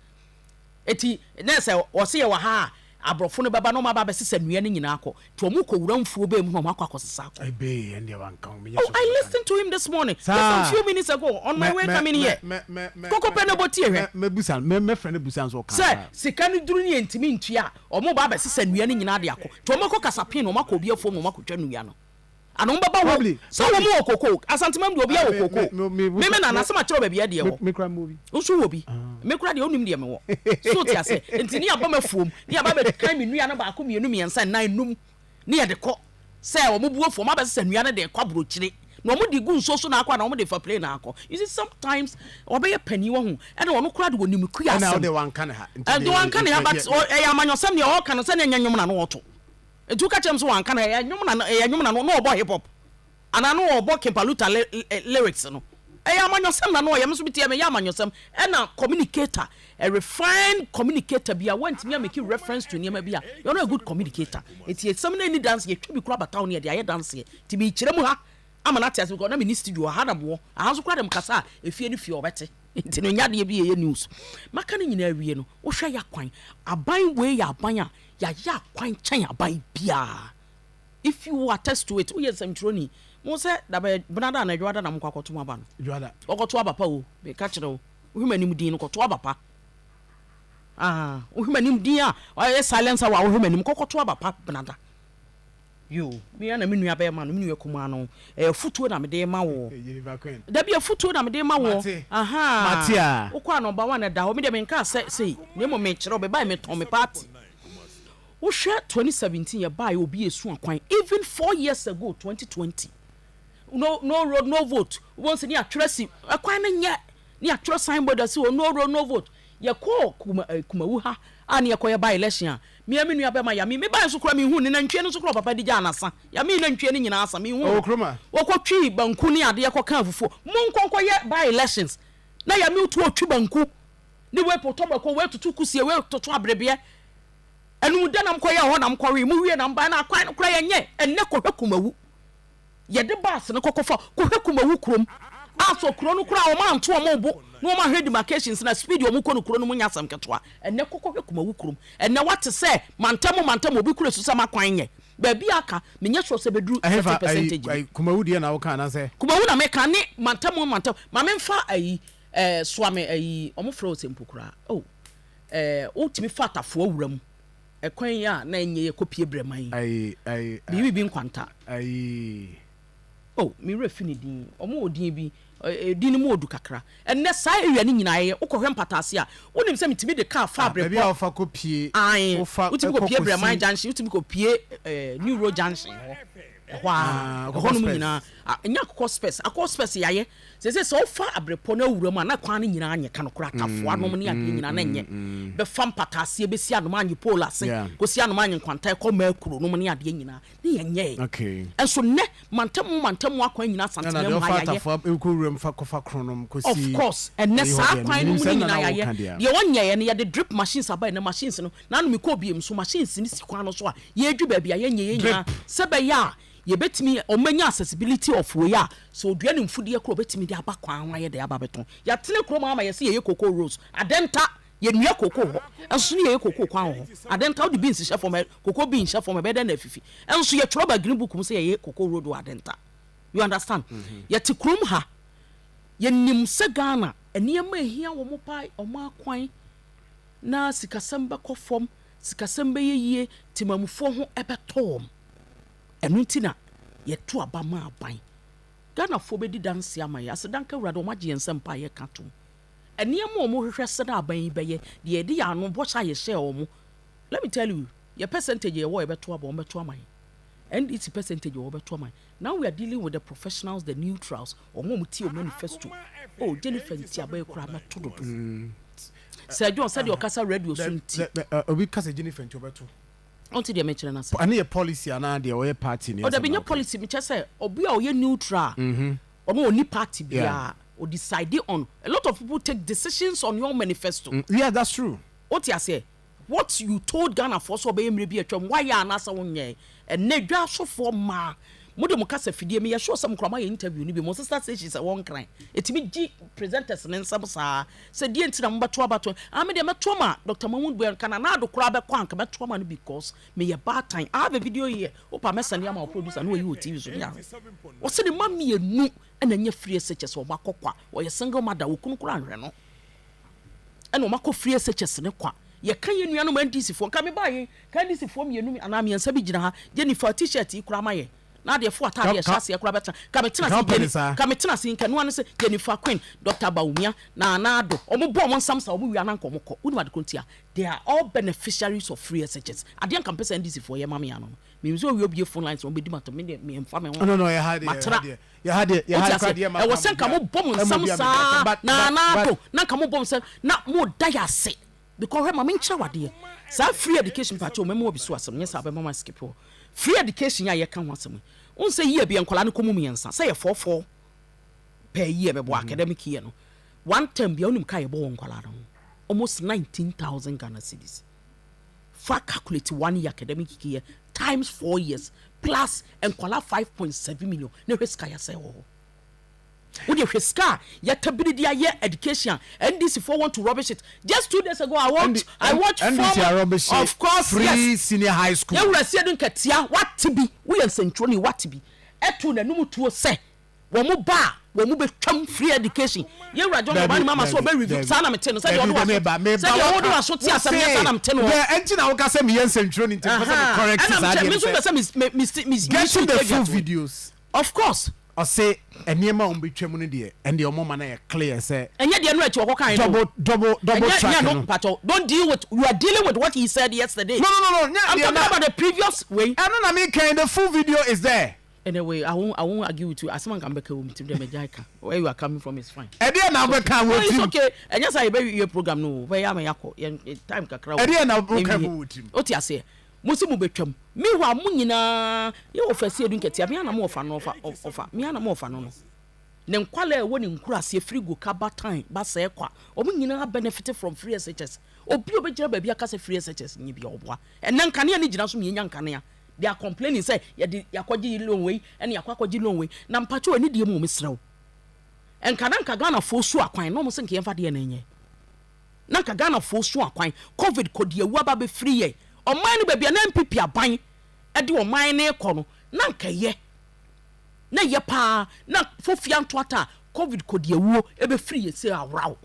Eti na sɛ wɔse yɛwɔ ha a aborɔfo no bɛba na wɔn aba abɛsesa nnua no nyinaa akɔ. Nti wɔn kɔ wura mfuo bɛɛ mu na wɔn akɔ akɔsesa akɔ. Ebee ɛndeɛ wanka ho menyɛ Oh, sure I sɛ ɔbɛka listened to him this morning just some Saa. few minutes ago on my Mɛ way mɛ coming mɛ here. mɛ mɛ mɛ Koko pɛ na bɔ tie hwɛ. mɛ mɛbusa no mɛ mɛfrɛ no busa no sɛ ɔka Sɛ saa. sika no duru ne yɛntumi ntua a, wɔn ba abɛsesa nnua no nyinaa de akɔ. Nti wɔn bɛkɔ kasapin na wɔn akɔ obi afuom na wɔn akɔtwa nnua no. Ana wɔn bɛba hɔ sɛ wɔn wɔ koko? Asanteman deɛ obiara wɔ koko. Me me nana asɛm akyerɛ baabi ɛdeɛ wɔ. Nso wɔ bi. Me kora deɛ onim deɛ mewɔ. So te aseɛ. Nti ne aba m'afuom ne aba bɛkan me nnua no baako mmienu mmiɛnsa nnan num ne yɛde kɔ sɛ wɔn bu afu wɔn abɛsesa nnua no de kɔ aburokyire na wɔn de gu nsuo so na akɔ ana wɔn de fa plane na akɔ. You see sometimes ɔbɛyɛ panin wɔ ho ɛna ɔno kora de wɔnim kua asɛm. Ɛna ɔde wanka ne ha. Ɛde wanka ne ha but ɛyɛ amanyɔsɛm deɛ ɔka no sɛdeɛ nyɛ nnwom na no ɔto. Nti woka kyerɛ me sɛ wanka no ɛyɛ nnwom na ɛyɛ nnwom na no na ɔbɔ hip hop anaa na ɔbɔ King Paluta lyrics no ɛyɛ amanyɔsɛm na no ɔyɛ me nso metie meyɛ amanyɔsɛm ɛna communicator a refined communicator bi a wantumi a make reference to nneɛma bi a you're not a good communicator nti ɛsɛm no ɛni danseɛ twa bi kora bata wo ne ɛde ayɛ danseɛ nti mekyerɛ mu ha ama no ate ase because na menni studio ha na mewɔ aha nso kora de mekasa a efie ne fie ɔbɛte nti no nya adeɛ bi ɛyɛ news maka no nyinaa awie no wohwɛ yɛ akwan aban wei yɛ aban a Yɛayɛ akwan kyɛn aban biara. If you attest to it, woyɛ nsɛmtwerɛni. Mo sɛ dabɛ benada anaa dwoada na mokɔ akɔto mo aba no. Dwoada. Wɔkɔto aba pa o, meka kyerɛ wo. Wohwɛ m'anim din no, kɔto aba pa. Ah, wohwɛ m'anim din a, ɔyɛ silence hour a wohwɛ m'anim, kɔkɔto aba pa benada. Yoo, me ara na me nua bɛrima no, me nua kumaa no, ɛyɛ afutuo na mede rema woɔ. Jennifer Quinn. Dabi, afutuo na mede rema woɔ. Mate. Ahaa. Mate a. Wokɔ a nɔmba one ɛda hɔ. Me deɛ menkaa sɛ sei, na mmom mekyerɛ wo, mebaeɛ metɔn me party. Wohwɛ 2017 yɛbaeɛ obi esu akwan, even 4 years ago 2020, no no road no vote, wobɛhu sɛ ne yɛatwerɛ si ɛkwan no nyɛ, ne yɛatwerɛ signboard asi hɔ no road no vote. Yɛkɔɔ Kuma eh, Kumawu ha a ne yɛkɔyɛ by election a, me ara me nua bɛma Yame, mebaeɛ nso koraa menhuu ne nantwie no nso koraa ɔpapa de gyaa no asa. Yame nantwie no nyinaa asa, menhuu Ɔwɔ no. kurom a? Wɔkɔtwii banku ne adeɛ kɔkaa fufuo. Monkɔ nkɔyɛ by elections na Yame wotu ɔtwi banku ne wei potɔ mako, wei toto kusie, wei toto aberebeɛ. Ɛnum da na mokɔyɛɛ hɔ na mokɔwee, mowie na mobaeɛ na akwan no koraa yɛnyɛ. Ɛnnɛ kɔhwɛ Kumawu. Yɛde bus no kɔkɔfa kɔhwɛ Kumawu kurom a sɛ kuro no koraa wɔn anto wɔn bo na wɔn ahwɛ demarcations na speed wɔn kɔ no kuro no mu nyɛ asɛm ketewa. Ɛnɛ kɔkɔhwɛ Kumawu kurom. Ɛnɛ wate sɛ mantam mantam obi kura su sɛ makwan nyɛ. Baabi a aka, menyɛ sure sɛ ɛbɛduru certain percentage bi. Kumawu deɛ na woka anaasɛ? Kumawu na meka ne mantam mantam. Ma memfa ayi, eh, Soame ayi, wɔn frɛ wo sɛ mpo koraa. Oh, eh, wotumi fa Atafoa wura mu. Ɛkwan yi a na ɛnyɛ yɛ kɔpie Brɛman yi. Ayi, ayi, Biribi bi nkwanta. Ayi. Oh, me werɛ fi ne din. Wɔn wɔ din bi, din no mu ɔdu kakra. Ɛnnɛ saa area no nyinaa yɛyɛ, wokɔhwɛ mpataase a, wonim sɛ metumi de car fa Ah, baabi Abrepɔ. a wofa kɔ pie, Ae, wofa wotumi kɔ kɔpie kɔsi. Brɛman junction, wotumi kɔpie eh, New Road junction hɔ. Ɛhɔ ara, Ah, ɛhɔ akokɔ nom spurs. nyinaa. Ah, ɛnyɛ akokɔ spurs, akokɔ spurs yɛayɛ. Seesei sɛ wofa Abrepɔ na awura mu a, na kwan no nyinaa nyɛ, ka nokorɛ, Atafoa nom ne adeɛ nyinaa na ɛnyɛ. Bɛfa mpataaseɛ bɛsi Anomaanye pole ase, Yeah. kɔsi Anomaanye Nkwanta ɛkɔ Makuro nom ne adeɛ nyinaa. Ne yɛ nyɛɛ. Okay. Nso nnɛ, mantamu mantamu akwan nyinaa Ɛna Asanteman deɛ mu ha ɔfa yɛayɛ. Atafoa kɔ wuram fa kɔfa Kronom Of kɔsi course, ɛnnɛ ɛyi hɔ saa deɛ no, kwan no menim mu sɛ no ɛno na nyinaa na yɛayɛ. woka deɛ a. Deɛ wɔnyɛeɛ no, yɛde drip machines aba ɛnnɛ, machines no, naano mekɔɔ biem nso, machines no si kwan no so a, yɛredwi baabi a yɛnyɛeɛ nyinaa, Drip. sɛ ɛbɛyɛ a yɛbɛtumi, wɔbɛnya accessibility of wei a, sɛ ɔdua ne mfudeɛ koraa a, ɔbɛtumi de aba kwan ho ayɛ dɛn aba abɛtɔn. Yɛatene kurom ha ma yɛse yɛyɛ cocoa roads, Adenta, Yɛnnua cocoa hɔ, nso ne yɛyɛ cocoa kwan wɔ hɔ. Adɛn nta? Wode beans hyɛ fam ɛ, cocoa bean hyɛ fam ɛbɛyɛ dɛn na afifi? Nso yɛtwerɛ ba green book mu sɛ yɛyɛ cocoa road wɔ Adenta. You understand? Yɛte kurom ha, yɛnim sɛ Ghana nneɛma a ɛhia wɔn paa, wɔn akwan na sikasɛm bɛkɔ fam, sikasɛm bɛyɛ yie, temamufoɔ ho bɛtɔ wɔn. Ɛno nti na yɛto aba ma aban. Ghanafoɔ bɛdi danseɛ ama yɛn. Aseda nka Awurade, wɔagye yɛn nsɛmpa a yɛka atom. Nneɛma a wɔhwehwɛ sɛ na aban yi bɛyɛ, deɛ yɛde yɛn ano bɔhyɛ a yɛhyɛɛ wɔn, let me tell you, yɛ percentage a yɛwɔ a yɛbɛto aba, wɔbɛto ama yɛn. NDC percentage a wɔbɛto ama yɛn. Now we are dealing with the professionals, the neutrals, wɔn a wɔtie wɔn manifesto. Oh, Jennifer nti aba yi koraa mɛto dodo. Sir John, sɛdeɛ ɔkasa radio so nti. Obi ka sɛ Jennifer nti ɔbɛto. Ɔnte deɛ mekyerɛ no ase. Ɛno yɛ policy anaa deɛ ɔyɛ party ne Oh, asɛm dabi, na nyɛ woka yi? policy, mekyerɛ sɛ obi a ɔyɛ neutral a, Ɔno ɔnni party biara, ɔ decide on, a lot of people take decisions on your manifesto. Yeah, that's true. Wote aseɛ? What you told Ghanafoɔ sɛ ɔbɛyɛ mmerɛ bi a atwam, woayɛ anaasɛ wonyɛɛ? Ɛnnɛ dwasofoɔ mmaa, mode mo kasa fidie, meyɛ sure sɛ mo koraa moayɛ interview no bi, mo sister stations a ɛwɔ Nkran, ɛtumi gye presenters no nsɛm saa, sɛ deɛ nti na mobɛto aba to, ah me deɛ mɛto ama Doctor Mahmood Buya, nka Nana Addo koraa bɛkɔ a nka mɛto ama no because meyɛ baatan. I have a video here. Wopa mɛsɛnde ama wo producer na wayi wɔ TV so ne ahwɛ. Ɔse ne mma mmienu na anya free SHS wɔn akɔ kwa. Ɔyɛ single mother, okunu koraa nhwɛ no. Ɛna wɔn akɔ free SHS ne kwa. Yɛka yɛn nuanom NDC foɔ, nka me baa yɛn, nka NDC foɔ mmienu anaa mmiɛnsa bi gyina ha, Jennifer t-shirt yi koraa ma yɛn. Na adeɛ fo ataadeɛ ɛhyɛ aseɛ koraa bɛtena. Nka me tena ase, Jenny, nka me tena ase, nka nua no sɛ Jennifer Quinn, Dr. Bawumia, Nana Addo, wɔn bɔ wɔn nsam sa wɔn wie a na nka wɔn kɔ. Wonim ade ko ntia? They are all beneficiaries of free SHS. Adeɛ nka mpɛ sɛ NDC foɔ yɛ ma me ano no. Menim sɛ owie obie phone lines wɔn bɛdi matam me deɛ me mfa me ho. No no yɛ ha deɛ Matra. yɛ ha deɛ yɛ Wote ha aseɛ? deɛ ma Ɛwɔ sɛ nka mo bɔ mo nsam saa na na do na nka mo bɔ mo nsam na mo da yɛ ase because hwɛ ma me nkyerɛ wo adeɛ saa free education mpakyɛ o mɛma obi so asɛm nyɛ saa bɛma ma skip hɔ free education a yɛka ho asɛm yi wohu sɛ year bi nkwadaa no kɔ mu mmiɛnsa sɛ yɛ fɔɔfɔɔ per year bɛbɔ academic year no one term bia wonim ka yɛbɔ wɔ nkwadaa no ho almost 19,000 Ghana cedis. Fa calculate one year academic year times 4 years plus nkwadaa 5.7 million na hwɛ sika yɛasɛe wɔ hɔ. Wode hwɛ sika a yɛtabiri de ayɛ education a NDC foɔ want to rubbish it. Just 2 days ago I watched NDC former rubbish of course free yes senior high school. Yɛwura sie do nkatia wate bi woyɛ nsɛntwerɛni wate bi ɛto n'anum tuo sɛ wɔn ba a wɔn bɛtwam free education. Yɛwura John Dramani Mahama sɛ ɔbɛ review saa na mete no sɛdeɛ ɔde waso sɛdeɛ ɔde waso te asɛm yɛ saa na mete no. Dɛ ɛnti na woka sɛ meyɛ nsɛntwerɛni nti mpɛ sɛ me correct ɛna saa mekyɛ deɛ me no nso sɛ mpɛ sɛ me me me me getting the full caveat wei. videos. Of course. Ɔse nneɛma a wɔbɛtwa mu no deɛ ɛndeɛ ɔmo ma no yɛ clear sɛ ɛnyɛ deɛ no akyi ɔkɔ kan no double double double ɛnyɛ track nyɛ no no. mpakyɛw don't deal with you are dealing with what he said yesterday. No, nyɛ I'm deɛ talking na about the previous way. Ɛno na meka yi, the full video is there. Anyway, I won't argue with you. Asɛm anka mbɛka wɔ mi tirim dɛ mɛgya ka. Where you are coming from is fine. Ɛdeɛ na wobɛka No, wɔ it's tirim? okay. Ɛnyɛ sɛ yɛbɛ wie program no o. Bɛyɛ ama yɛakɔ. Yɛn time kakra wɔ. Ɛdeɛ na woka Yɛnwie. wɔ tirim? Wote aseɛ. Mo si mo bɛtwam. Meanwhile, mo nyinaa yɛ wɔ fɛsi edu nketewa. Me ana mo ɔfa no ɔfa ɔfa. Me ana mo ɔfa no no. Ne nkwalaa a ɛwɔ ne nkuraseɛ firi Goka Batan Basɛɛ kwa. Wɔn nyinaa benefit from free SHS. Obi a obɛgyina baabi aka sɛ free SHS nye bi a ɔboa. Ɛnɛ nkanea ne gyina so mienya nkanea. They are complaining sɛ yɛde yɛakɔgye loan wei ɛne yɛakɔ akɔgye loan wei. Na mpakyɛw ani deɛ mu mesrɛ wo. Nka na nka Ghanafoɔ su akwan na ɔmo sɛ nka yɛmfa deɛ na ɛnyɛ. Na nka Ghanafoɔ su akwan. COVID kɔdi awu aba bɛfiri yɛ. Ɔman no baabi a na NPP aban. de ɔman no rekɔ no, na anka ɛyɛ. Na ɛyɛ paa. Na fofia ntoata a Covid kɔdiawuo bɛfiri yɛ sei aworaw.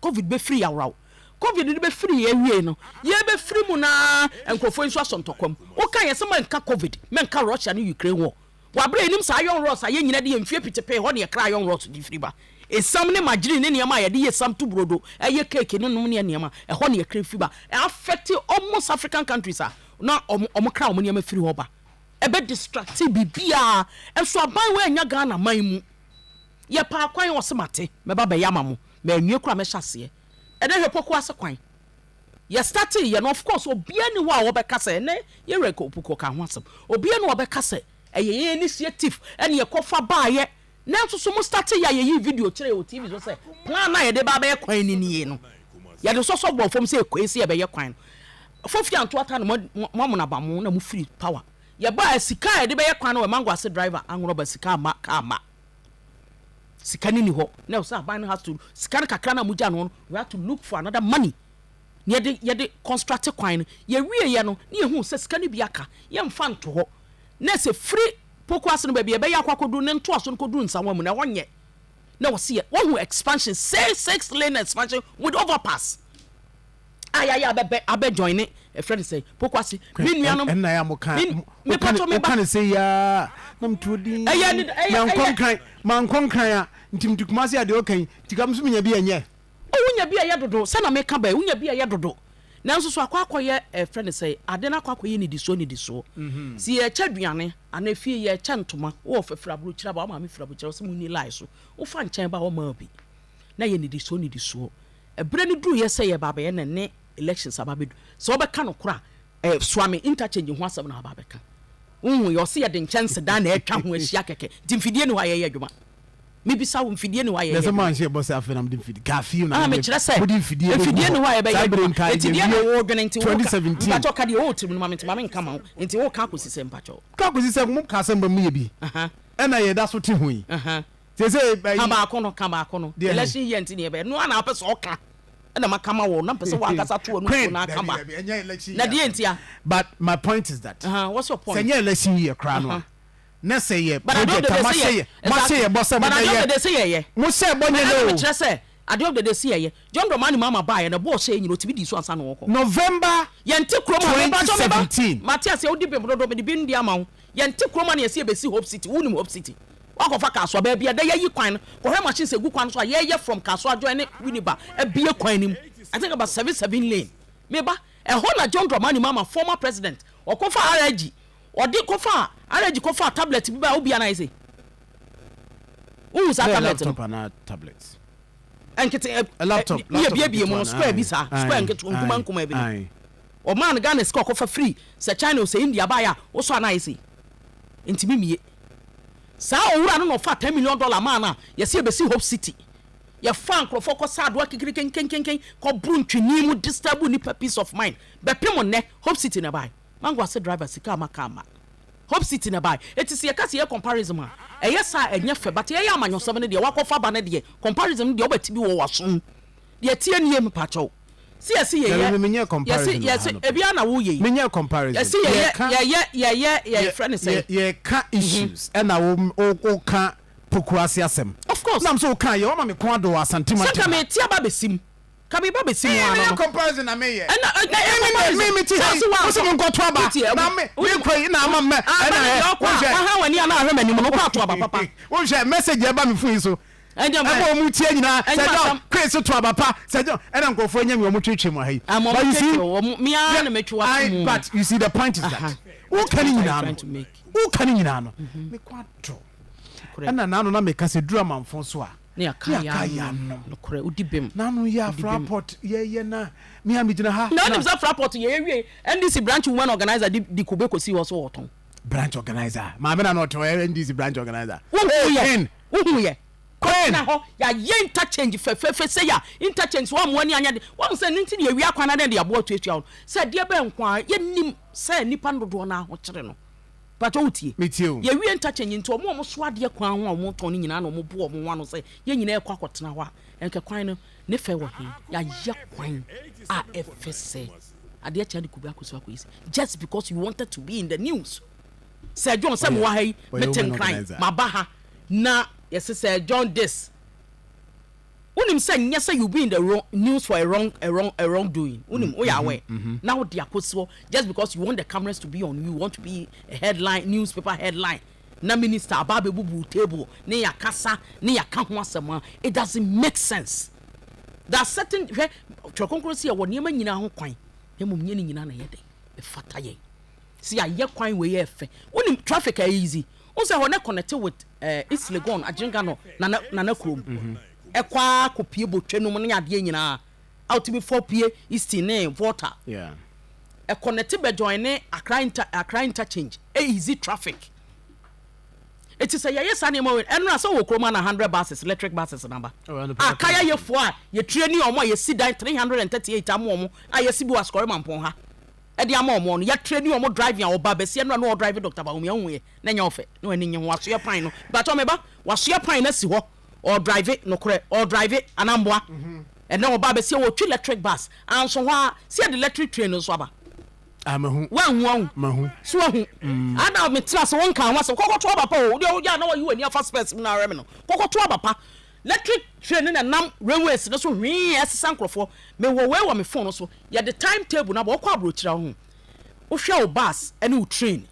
Covid bɛfiri yɛ aworaw. Covid no bɛfiri yɛ awiei no, yɛbɛfiri mu no ara nkurɔfoɔ yi nso asɔ ntɔkwa mu. Woka yɛn sɛ mɛnka Covid, mɛnka Russia ne Ukraine war. Wɔ aberɛ a yɛnim sɛ iron rods a yɛn nyina de yɛn mfie pitepee hɔ ne yɛkra iron rods de firi ba. Esiam ne margarine ne nneɛma a yɛde yɛ esiam to brodo, ɛyɛ cake ne nom ne nneɛma, ɛhɔ ne yɛkra firi ba. Ɛ affect almost African countries a na wɔn wɔn kra wɔn nneɛma firi hɔ ba. Ɛbɛ distracte biribiara. Nso aban wei annya Ghana man mu. Yɛpɛ akwan ɔse mate, mɛba bɛyɛ ama mo. Manwie koraa mɛhyɛ aseɛ. Ɛnɛ hwɛ Poku ase kwan. Yɛ startee yɛ no of course obiara nni hɔ a ɔbɛka sɛ ɛnɛ yɛ werɛ Opoku ɔkaa ho asɛm. Obiara nni hɔ a ɔbɛka sɛ ɛyɛ yɛn initiative ɛna yɛkɔfa baeɛ. Nanso so mo startee yɛ a yɛyii video kyerɛɛ wɔ TV so sɛ plan no a yɛde ba abɛyɛ kwan no nie no. Yɛde sɔsɔ bɔɔ fam sɛ ɛkɔe sɛ yɛbɛyɛ kwan no. Fofia Ntoata no mo amona aba mo na mo firi power. Yɛbaa sika a yɛde bɛyɛ kwan no wɔ Mango ase driver anworɔba sika amma car amma. Sika no nni hɔ na ɛwɔ sɛ aban no has to sika no kakra no a mogya no no we have to look for another money na yɛde yɛde construct kwan no. Yɛwieɛ no na yɛhuu sɛ sika no bi aka yɛmfa nto hɔ na sɛ firi Poku ase no baabi a ɛbɛyɛ akɔ akɔduru ne ntoaso no kɔduru Nsawa mu no ɛhɔ nyɛ na wɔsi yɛ wɔhu expansion 6 lane expansion with overpass a yɛayɛ abɛbɛ abɛ join ne ɛfrɛ no sɛ Poku ase me nuanom. Ɛnna yɛ a mo ka mepatɔ me ba. Woka ne sɛ yaa na metuo din. Ɛyɛ ne ɛyɛ mankɔ ɛyɛ nkran mankɔ nkran a nti mete Kumase a deɛ ɔka yi nti ka me so menya bi ɛnyɛ. O wonya bi a ɛyɛ dodo sɛ na meka bɛɛ wonya bi a ɛyɛ dodo nanso so akɔ akɔyɛ ɛfrɛ no sɛ ade no akɔ akɔyɛ nidisoɔ nidisoɔ si yɛkyɛ aduane anaa efie yɛkyɛ ntoma wowɔ fɛ firi aburokyire aba wo maame firi aburokyire ɔsɛ mo ni line so wofa nkyɛn ba wɔma bi na yɛ nidisoɔ nidisoɔ ɛberɛ no duru yɛ sɛ yɛba abɛyɛ na ne elections aba abɛdu sɛ wɔbɛka no kora a Suame interchange ho asɛm na aba abɛka wohu yɛ ɔse yɛde nkyɛnsedan na atwa ho ahyia kɛkɛ nti mfidie ni hɔ a yɛyɛ adwuma. Mebisa wo, mfidie ni hɔ a yɛyɛ adwuma? Sɛ moanhyɛ bɔ sɛ afei na mode mfidie, ka afei na ah, mekyerɛ sɛ mode mfidie mfidie ni hɔ a yɛbɛyɛ adwuma. Enti deɛ na wodwene nti woka, mpakyɛw ka deɛ ɛwɔ wo tirim no ma me nti ma menka ma wo. Nti woka akɔsi sɛ mpakyɛw? Ka akɔsi sɛ mo ka sɛ moyɛ bi ɛna yɛda so te ho yi. Seesei Ka baako no, ka baako no. Election year nti na yɛbɛyɛ. Ɛno ara na wopɛ sɛ ɔka ɛna maka ma wo na mpɛ sɛ w'ankasa to w'ano tuo na aka ma. Na deɛ ntia? But my point is that. What's your point? Sɛ ɛnyɛ election year koraa no a. Na sɛ yɛ project a moahyɛ yɛ moahyɛ yɛ bɔ sɛ mobɛyɛ mo hyɛ bɔ nyɛ nɛ o. Mekyerɛ sɛ at the end of the day sɛ yɛyɛ John Dramani Mahama baeɛ no ɛbɔ ɔhyɛ yɛ nyina ɔtumi dii so ansa na ɔrekɔ. November Yɛnte kurom ha mepakyɛw meba 2017. mate aseɛ wodi bem dodo mede bem di ama wo yɛnte kurom ha na yɛse yɛbɛsi Hope City wonim Hope City woakɔfa Kasoa baabi a ɛdɛ yɛayi kwan no kɔhwɛ machines ɛgu kwan no so a yɛyɛ from Kasoa join ne Winneba abue kwan no mu I think about 7 7 lane meba ɛhɔ na John Dramani Mahama former president ɔkɔfa RIG Ɔde kɔfaa allergy kɔfaa tablet bi ba a wobia no ayɛ sei. Wohu saa tablet no? Laptop anaa tablet? Nkete ɛ Laptop, ne laptop yɛbiebie mu nketewa no no. square bi Ae, saa square ae, nketewa nkuma ae, nkuma bi no. ae. Ɔmaa no Ghana sika ɔkɔfa firi sɛ China o sɛ India baeɛ a wosɔ a na ayɛ sei. Ntumi mmie. Saa owura no na ɔfaa $10 million maa no a yɛse yɛbɛsi Hope City. Yɛfaa nkurɔfoɔ kɔ saa adoa kikirikenkenkenken kɔboro ntwene mu disturb nnipa peace of mind. Bɛpem nnɛ Hope City na ɛbaeɛ. Mango ase driver sika ama car ma Hope city na ɛbae eti sɛ yɛka sɛ yɛ comparison a ɛyɛ saa a ɛnyɛ fɛ but yɛyɛ amanyɔsɛm no deɛ wakɔfa ba no deɛ comparison no deɛ wobɛte bi wɔ wasom deɛ ɛteɛ nie mepakyɛw sɛ yɛse Dabi yɛyɛ me menyɛ yɛse comparison wɔ ha yɛse no. ebia na woyɛ yi Menyɛ comparison. yɛse yɛyɛ Yɛka yɛyɛ yɛyɛ yɛ yɛfrɛ no sɛn yɛ yɛka issues ɛna wo wo woka Pokuase asɛm. Of course. Nam sɛ woka yɛ wama me kɔn adɔ wɔ Asante Sɛ nka mantam ha. mete aba bɛsim Ka me ba bɛsi mu Ee, ano meyɛ no. comparison na meyɛ. Ɛna ɛ na Me ɛyɛ me me comparison. me te Sɛ ha yi, ɔse wo se wankɔ. menkɔto aba. Wotie, Na me wonim. mekɔ yi na ama mɛ Aba ɛna no ɛ deɛ ɔkɔ a, wohwɛ. waha w'ani anaa ahwɛ m'anim no, wokɔ ato aba papa. Wohwɛ message a ɛba me phone yi so. Ɛnyɛ Ɛma mɛ. wɔn tie nyinaa. Ɛnyɛ Sɛ John m'asɛm. Chris to aba pa. Sɛ John ɛna nkurɔfoɔ anya mi wɔn twetwe mu ha yi. Ah, ma But wɔn you see, twetwe wɔn, me ara yeah, na metwe w'aso I mu. but you see the point is that Aha. woka What ne are you nyinaa no, trying to make? woka ne nyinaa no, mekɔ adɔ. Nokorɛ. Ɛna n'ano na meka sɛ duru amanfo so a. Ne yɛaka Ne yɛaka yɛ yɛ anom. anom. Nokorɛ, wodi bem. N'ano yɛ Wodi bem. Fraport yɛyɛ na me a megyina ha. Na wonim sɛ Fraport yɛyɛ wie NDC branch woman organizer de de kube kɔsii hɔ so wɔtɔn. Branch organizer. Maame na na ɔte hɔ ɔyɛ NDC branch organizer. Wohu Hey, yɛ. Queen. Wohu yɛ. Queen. Kɔtena hɔ yɛayɛ interchange fɛfɛɛfɛ sei a interchange so wɔammoa ani anyɛ de. Woahu sɛ ɛno nti na yɛwia kwan na dɛn de aboa tuatua wo no. Sɛ ɛdeɛ bɛn nko ara yɛnim sɛ nnipa no dodoɔ no ara ho kyere no. Mpakyɛ wo tie? Me tie o. Yɛ wie interchange nti ɔmo a ɔmo soa adeɛ kwan ho a ɔmo tɔn no nyinaa na ɔmo bo ɔmo ho ano sɛ yɛn nyinaa ɛkɔ akɔtena hɔ a ɛnkɛ kwan no ne fɛ wɔ he? Yayɛ kwan a ɛfɛ sɛ. Adeɛ kyɛ de kube akɔsi akɔyi sɛ just because you wanted to be in the news. Sir John sɛ mewɔ ha yi, Ɔyɛ mete woman Nkran, organizer. maba ha na yɛse Sir John this. Wonim sɛ nyɛ sɛ you be in the wrong news for a wrong a wrong a wrong doing. Wonim, woyɛ aware. Na wode akɔsi hɔ just because you want the cameras to be on you, you want to be a headline, newspaper headline. Na minister aba abɛbubu table ne yɛakasa ne yɛaka ho asɛm a, it doesn't make sense. There are certain, hwɛ, Twerɛ Kronkron sɛ yɛwɔ nneɛma nyinaa ho kwan, na mmom nyɛ ne nyinaa na ɛyɛ dɛn? Ɛfata yɛn. Sɛ yɛayɛ kwan wei yɛ fɛ. Wonim traffic a ɛyɛ easy. Wohu sɛ hɔ ne connect with East Legon, Agyenka Nana, Nana kurom. Ɛkɔ ara kɔpie Botwe nom ne adeɛ nyinaa. A wotumi fɔ pie Eastern ne Volta. Ɛconnect bɛ join ne Accra, inter, Accra interchange. Ɛ easy traffic. Eti sɛ yɛyɛ saa nneɛma wei, ɛno a sɛ wɔ kurom ana 100 buses, electric buses naba. Oh, ɛno pɛ A kaya yɛfoɔ a yɛtire ne ɔmo a yɛsi dan 338 ama ɔmo a yɛsi bi wɔ Asukɔre Mampɔn ha. Ɛde ama ɔmo no, yɛtire ne ɔmo driving a ɔba bɛsi ɛno a na ɔdrive Dr. Bawumia hu yɛ na nyɛ ɔfɛ na w'ani nye ho wasoɛ pan no. Bàtɔ meba wasoɛ pan no asi hɔ ɔdrive nokorɛ ɔdrive anamboa. Ɛnɛ ɔba bɛsi wɔtwi electric bus anso hɔ a si yɛde electric train nso aba. Ah, mahu. Wanhu ahu. Mahu. So ahu. Ada metena ase wɔn kan ho asɛm kɔkɔto aba pa o. Deɛ ɔyɛ a na wɔyi w'ani afa spɛs mu na awɛ me no. Kɔkɔto aba pa. Electric train no na nam railways no so hwee ɛsesa nkurɔfoɔ. Mewɔ wei wɔ me phone no so. Yɛde time table no aba wɔkɔ aburokyire ho. Wohwɛ wo bus ne wo train.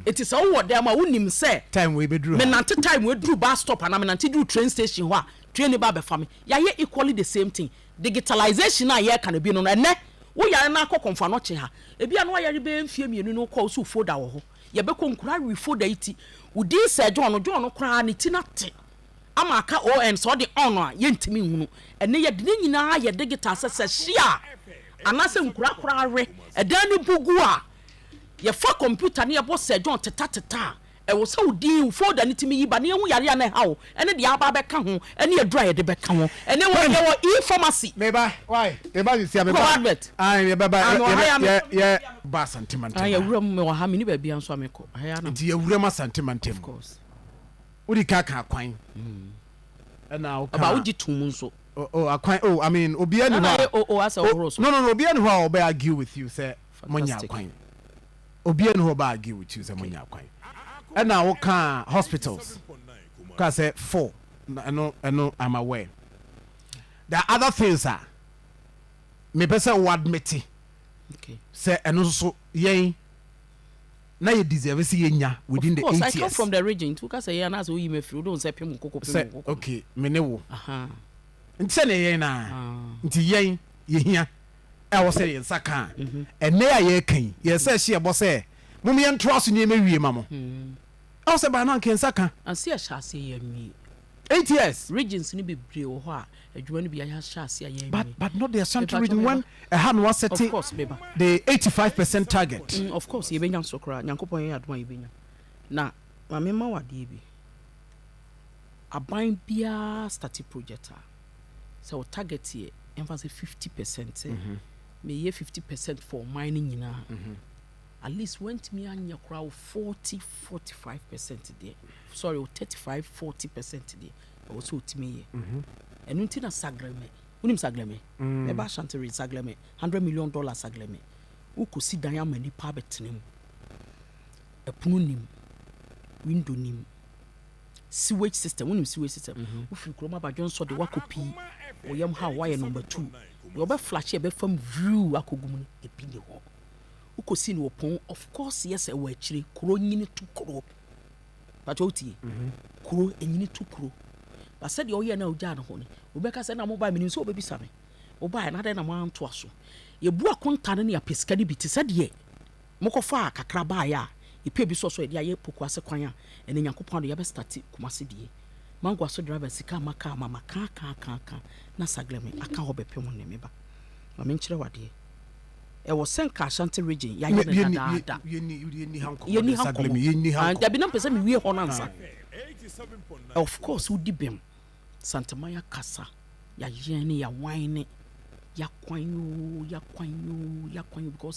Eti sɛ wowɔ dan mu a wonim sɛ Time wei bɛduru ha. Menante time wei duru bus stop anaa menante duru train station hɔ a train no ba abɛfa me. Yɛayɛ equally the same thing. Digitalization a yɛreka no bi no no ɛnɛ wo yare no akɔ Kɔmfo Anɔkye ha. Ebi a na wayare bɛyɛ mfeɛ 2 no wokɔ a wo so wo folder wɔ hɔ. Yɛbɛkɔ nkura awe folder yi ti. Wo din sɛ John no, John no koraa ne ti no ate ama aka ON sɛ ɔde on a yɛntumi nhunu. Ɛnɛ yɛde ne nyinaa ayɛ digital sɛ sɛ hye a anaasɛ nkura koraa we ɛdan no bu gu a yɛfa computer ne yɛbɔ sɛ John teta teta a ɛwɔ sɛ wo din wo folder no tumi yi ba na yɛhu yare a na ɛha wo ɛne deɛ aba abɛka ho ɛne aduru a yɛde bɛka ho. Ɛnɛ wɔ yɛwɔ e-pharmacy. Meba, why? Meba sisi a meba. Wokɔ advert? Ayi, yɛbɛba. Ah, mewɔ ha ya me. Yɛ yɛ ba Asante mantam. Ah, yɛwura mu mewɔ ha, menni baabi nso a mekɔ. Ha ya na. Nti yɛwura mu Asante mantam. Of course. Wodi ka ka akwan. Ɛna woka. Ɔba wogye tom nso. Oh, oh, akwan. Oh, I mean, obiara ni hɔ a. Oh, oh, asɛ ɔhoro so. No, no, no, obiara ni hɔ a ɔbɛ argue with you sɛ monya Fantastic. akwan. Obiara ni hɔ a ɔbɛ argue with you sɛ monya akwan. Ɛna woka hospitals. Ka sɛ four. Ɛno, ɛno, I'm aware. There are other things a mepɛ sɛ wo admit sɛ ɛno nso so yɛn na yɛ deserve sɛ yɛnya within Of the course, 8 I come years. from the region. Nti woka sɛ yɛn anaasɛ woyi me afiri, wode wo nsa pem wo koko pem Sɛ wo koko. okay, me ne wo. Aha. Nti sɛ ne yɛn na Ah. nti yɛn yɛhia ɛwɔ sɛ yɛn nsa ka a ɛnɛ a yɛreka yi yɛn sɛ ɛhyɛ yɛbɔ sɛ mom yɛntoa so nneɛma wie ma mo. Ɛwɔ sɛ baa no anka yɛn nsa ka. Ansi ɛhyɛ ase yɛ nwie. 8 years. Regions no bebree wɔ hɔ a adwuma no bi ahyɛ ase a yɛn But nwie. but not the Ashanti Mepa region kyɛw, when ɛha no Of wasɛte course, meba. the 85% target. Of course, yɛbɛnya nso koraa. Nyankopɔn yɛ adom a yɛbɛnya. Na ma mema wo adeɛ bi. Aban biara start project a sɛ wo target yɛ ɛmfa sɛ 50% sɛ meyɛ 50% for ɔman no nyinaa. At least wantumi anyɛ koraa wo 40 45% deɛ, sorry, wo 35 40% deɛ ɛwɔ sɛ wotumi yɛ. Ɛno nti na Saglemi, wonim Saglemi? Mɛba Ashanti region, Saglemi $100 million. Saglemi wokɔsi dan ama nipa abɛtena mu, ɛpono nim, window nim, sewage system, wonim sewage system? Wofiri kurom abadwo nsɔ de woakɔ pii wɔyam ha a woayɛ number two deɛ wɔbɛflashe ɛbɛfam view akɔgu mu no ebi ni hɔ. Wokɔsi no wɔ pɔn, of course, yes, ɛwɔ akyire kuro nyini to kuro patɔ wotie kuro ɛnyini to kuro ba sɛdeɛ ɔyɛ no a wogyaa no hɔ no wobɛka sɛ na mobaa menim sɛ wobɛbisa me wobaɛ na adɛn na moantoa so. Yɛbu akonta no ne yɛapɛ sika no bi te sɛ deɛ mokɔfa a kakra baeɛ a yɛpɛ bi sɔ so yɛde ayɛ Pokuase kwan a ɛne Nyankopɔn ado yɛbɛstart Kumase die mangoa so driver sika ama kaa ma maka ka ka ka na Saglemi aka hɔ bɛpem ne meba ma menkyerɛ wadeɛ ɛwɔ sɛ nka Ashanti Region yɛayɛ no dadaada. Yɛnni ha nkɔmmɔ. Yɛnni ha Saglemi, yɛnni ha nkɔmmɔ. nkɔmmɔ. Dabi na mpɛ sɛ mewie hɔ no ansa. Of course wodi bɛm Santeman akasa yɛayɛn ne yɛawan ne yɛakwan yoo yɛakwan yoo yɛakwan yoo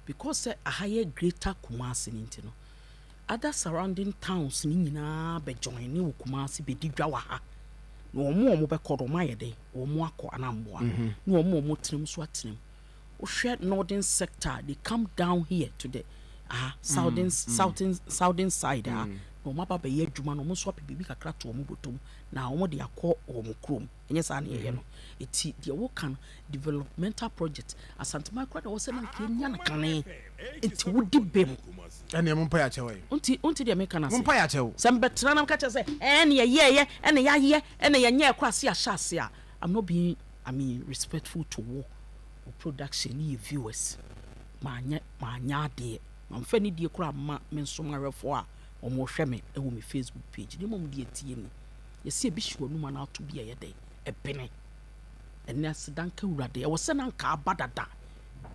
because sɛ aha yɛ Greater Kumase no nti no other surrounding towns ne nyinaa bɛjoin ne wɔ Kumase bɛdi dwa wɔ ha na wɔn a wɔn bɛkɔ no wɔn ayɛ dɛ wɔn akɔ anaa mboa na wɔn a wɔn tenam so atenam. Wohwɛ northern sector, they come down here to the aha southern southern side ha na wɔn aba bɛyɛ adwuma na wɔn nso apɛ biribi kakra to wɔn bɔtɔm na wɔn de akɔ wɔn kurom. Ɛnyɛ saa na yɛyɛ no? Eti deɛ wɔka no, developmental project, Asanteman koraa na ɛwɔ sɛ na nka yɛnya no kane, nti wodi bem. Ɛneɛ mompa yɛ akyɛw ɛ. Wonti deɛ meka no ase? Mompa yɛ akyɛw. Sɛ mbɛtena na meka kyerɛ sɛ ɛɛ ne yɛyɛɛyɛ ɛna yɛayɛ ɛna yɛnyɛɛ koraa se yɛahyɛ ase a, I'm not being, I mean, respectful to wo production ne yɛ viewers. Manyɛ manyɛ adeɛ mamfa anidie koraa amma me nsom ahwɛfoɔ a wɔhwɛ me wɔ me Facebook page, na mmom deɛ tie ni, yɛsɛ ebi hyɛ w'anum anaa ato bi a ɛyɛ dɛn ɛbene. Ɛnɛ aseda nka Awurade, ɛwɔ sɛ na anka aba dada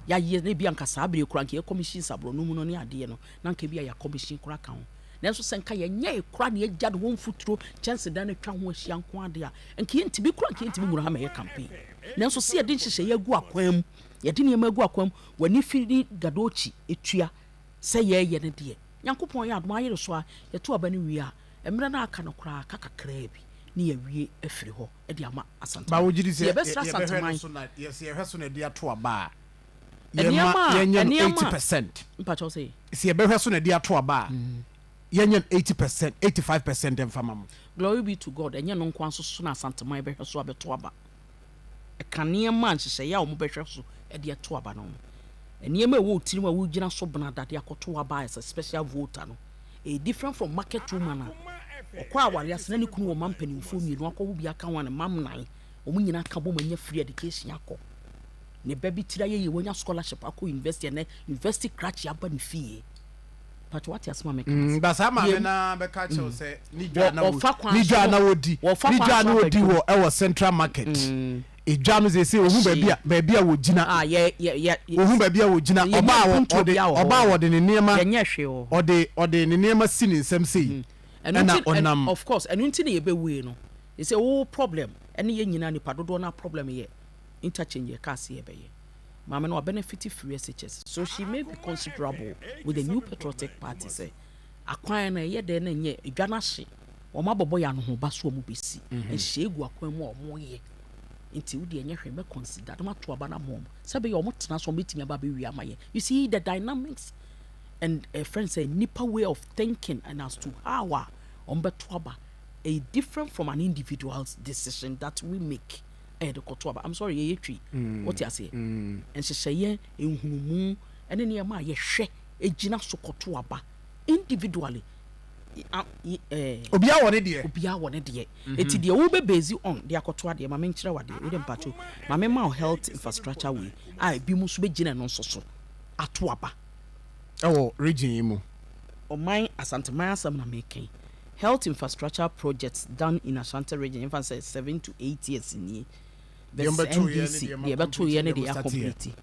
yɛayɛ na ebi anka saa bere koraa anka yɛ commission saborɔ mu no ne adeɛ no na anka ebi a yɛ commission koraa ka ho. Nanso sɛ nka yɛnyɛ koraa na yɛgya ne hɔ mfuturo kyɛnsedan no atwa ho ahyia nko adeɛ a, nka yɛntumi koraa, nka yɛntumi nwura ha ma yɛ campaign. Nanso sɛ yɛde nhyehyɛeɛ agu akwan mu, yɛde nneɛma agu akwan mu, w'ani firi gadokyi etua sɛ yɛreyɛ no deɛ, Nyankopɔn yɛ adom ayere so a, yɛto aba no wie a, mmerɛ no aka no koraa aka kakraa bi ne yɛawie afiri hɔ de ama ba Asanteman. Wogye di sɛ Yɛbɛsrɛ yɛbɛhwɛ no Asanteman so na sɛ yɛhwɛ so na ɛde ato aba a, yɛma nneɛma a yɛnyɛ no nneɛma 80%? Mpakyɛw sɛ Sɛ yɛbɛhwɛ so na ɛde ato aba a, yɛnyɛ no 80%, 85% mfa ma mo. Glory be to God. Ɛnyɛ no nko nso so na Asanteman bɛhwɛ so abɛto aba. Ɛka nneɛma a nhyehyɛeɛ a wɔbɛhwɛ so de ato aba no ho. Nneɛma a ɛwɔ wo tirim a wogyina so benada de akɔto aba as a special voter no, ɛyɛ different from market woman a ɔkɔ aware ase na ne kunu wɔ ma mpanimfoɔ mmienu akɔwo bi aka ho a, ne mma nnan wɔn nyinaa ka bom anya free education akɔ, ne ba bi tiri ayɛ yie, wanya scholarship akɔ university, ɛnɛ university krakye aba ne fie. Patro, wate asɛm a meka no ase? Ba saa maame Deɛ na bɛka kyerɛw sɛ ne dwa na wɔfa kwan ne so dwa no na wɔdi wɔfa ne kwan dwa so na aba wɔdi dwom. Wɔ ɛwɔ Central Market edwa no sɛ ohun baabi a baabi a wɔgyina a yɛ yɛ yɛ ohun baabi a wɔgyina yɛnyɛ ɔbaa wɔ mpuntuo ɔde biara wɔ hɔ. Ɔbaa wɔde ne nneɛma Yɛnyɛ hwee wɔ hɔ. Ɔde ne nneɛma si ne nsam sei ɛno ɛna nti ɔnam. Of course, ɛno nti na yɛbɛwue no sɛ wo problem ɛne yɛn nyinaa, nipa dodoɔ no problem yɛ interchange. Yɛ kaa se yɛbɛyɛ maame no wabenefit free SHS, so she may be considerable with the New Patriotic Party sɛ akwan no ɛyɛ dɛn na ɛnyɛ edwa no ahye, wɔn abɔbɔ yɛ anohoba so wɔn bɛsi nhyehyɛ egu akwan mu a wɔn yɛ. Nti wo deɛ ɛnyɛ hwɛ mɛ consider na mato aba no ama wɔn sɛ bɛyɛ wɔn tena so wɔn bɛtumi aba abɛwie ama yɛ. You see the dynamics and friend sɛ nipa way of thinking and as to how a wɔn bɛto aba a different from an individual's decision that we make. Ɛyɛ de kɔto aba, I'm sorry, yɛyɛ twi, wote aseɛ? Nhyehyɛeɛ, nhunumu ɛne nneɛma a yɛhwɛ gyina so kɔto aba individually. Obiara wɔ ne deɛ. Obiara wɔ ne deɛ. Eti deɛ wobɛ base on de akɔto adeɛ, maame nkyerɛ wadeɛ wode mpato maame ma wo health infrastructure wei a ebi mu nso bɛgyina no nso so ato aba. Ɛwɔ region yi mu. Ɔman Asanteman asɛm na meka. Health infrastructure projects done in Ashanti Region, yɛmfa sɛ 7 to 8 years nie deɛ versus ɔmbɛto yɛ ne NDC deɛ ma deɛ ɛbɛto yɛ ne complete deɛ deɛ mo acomplete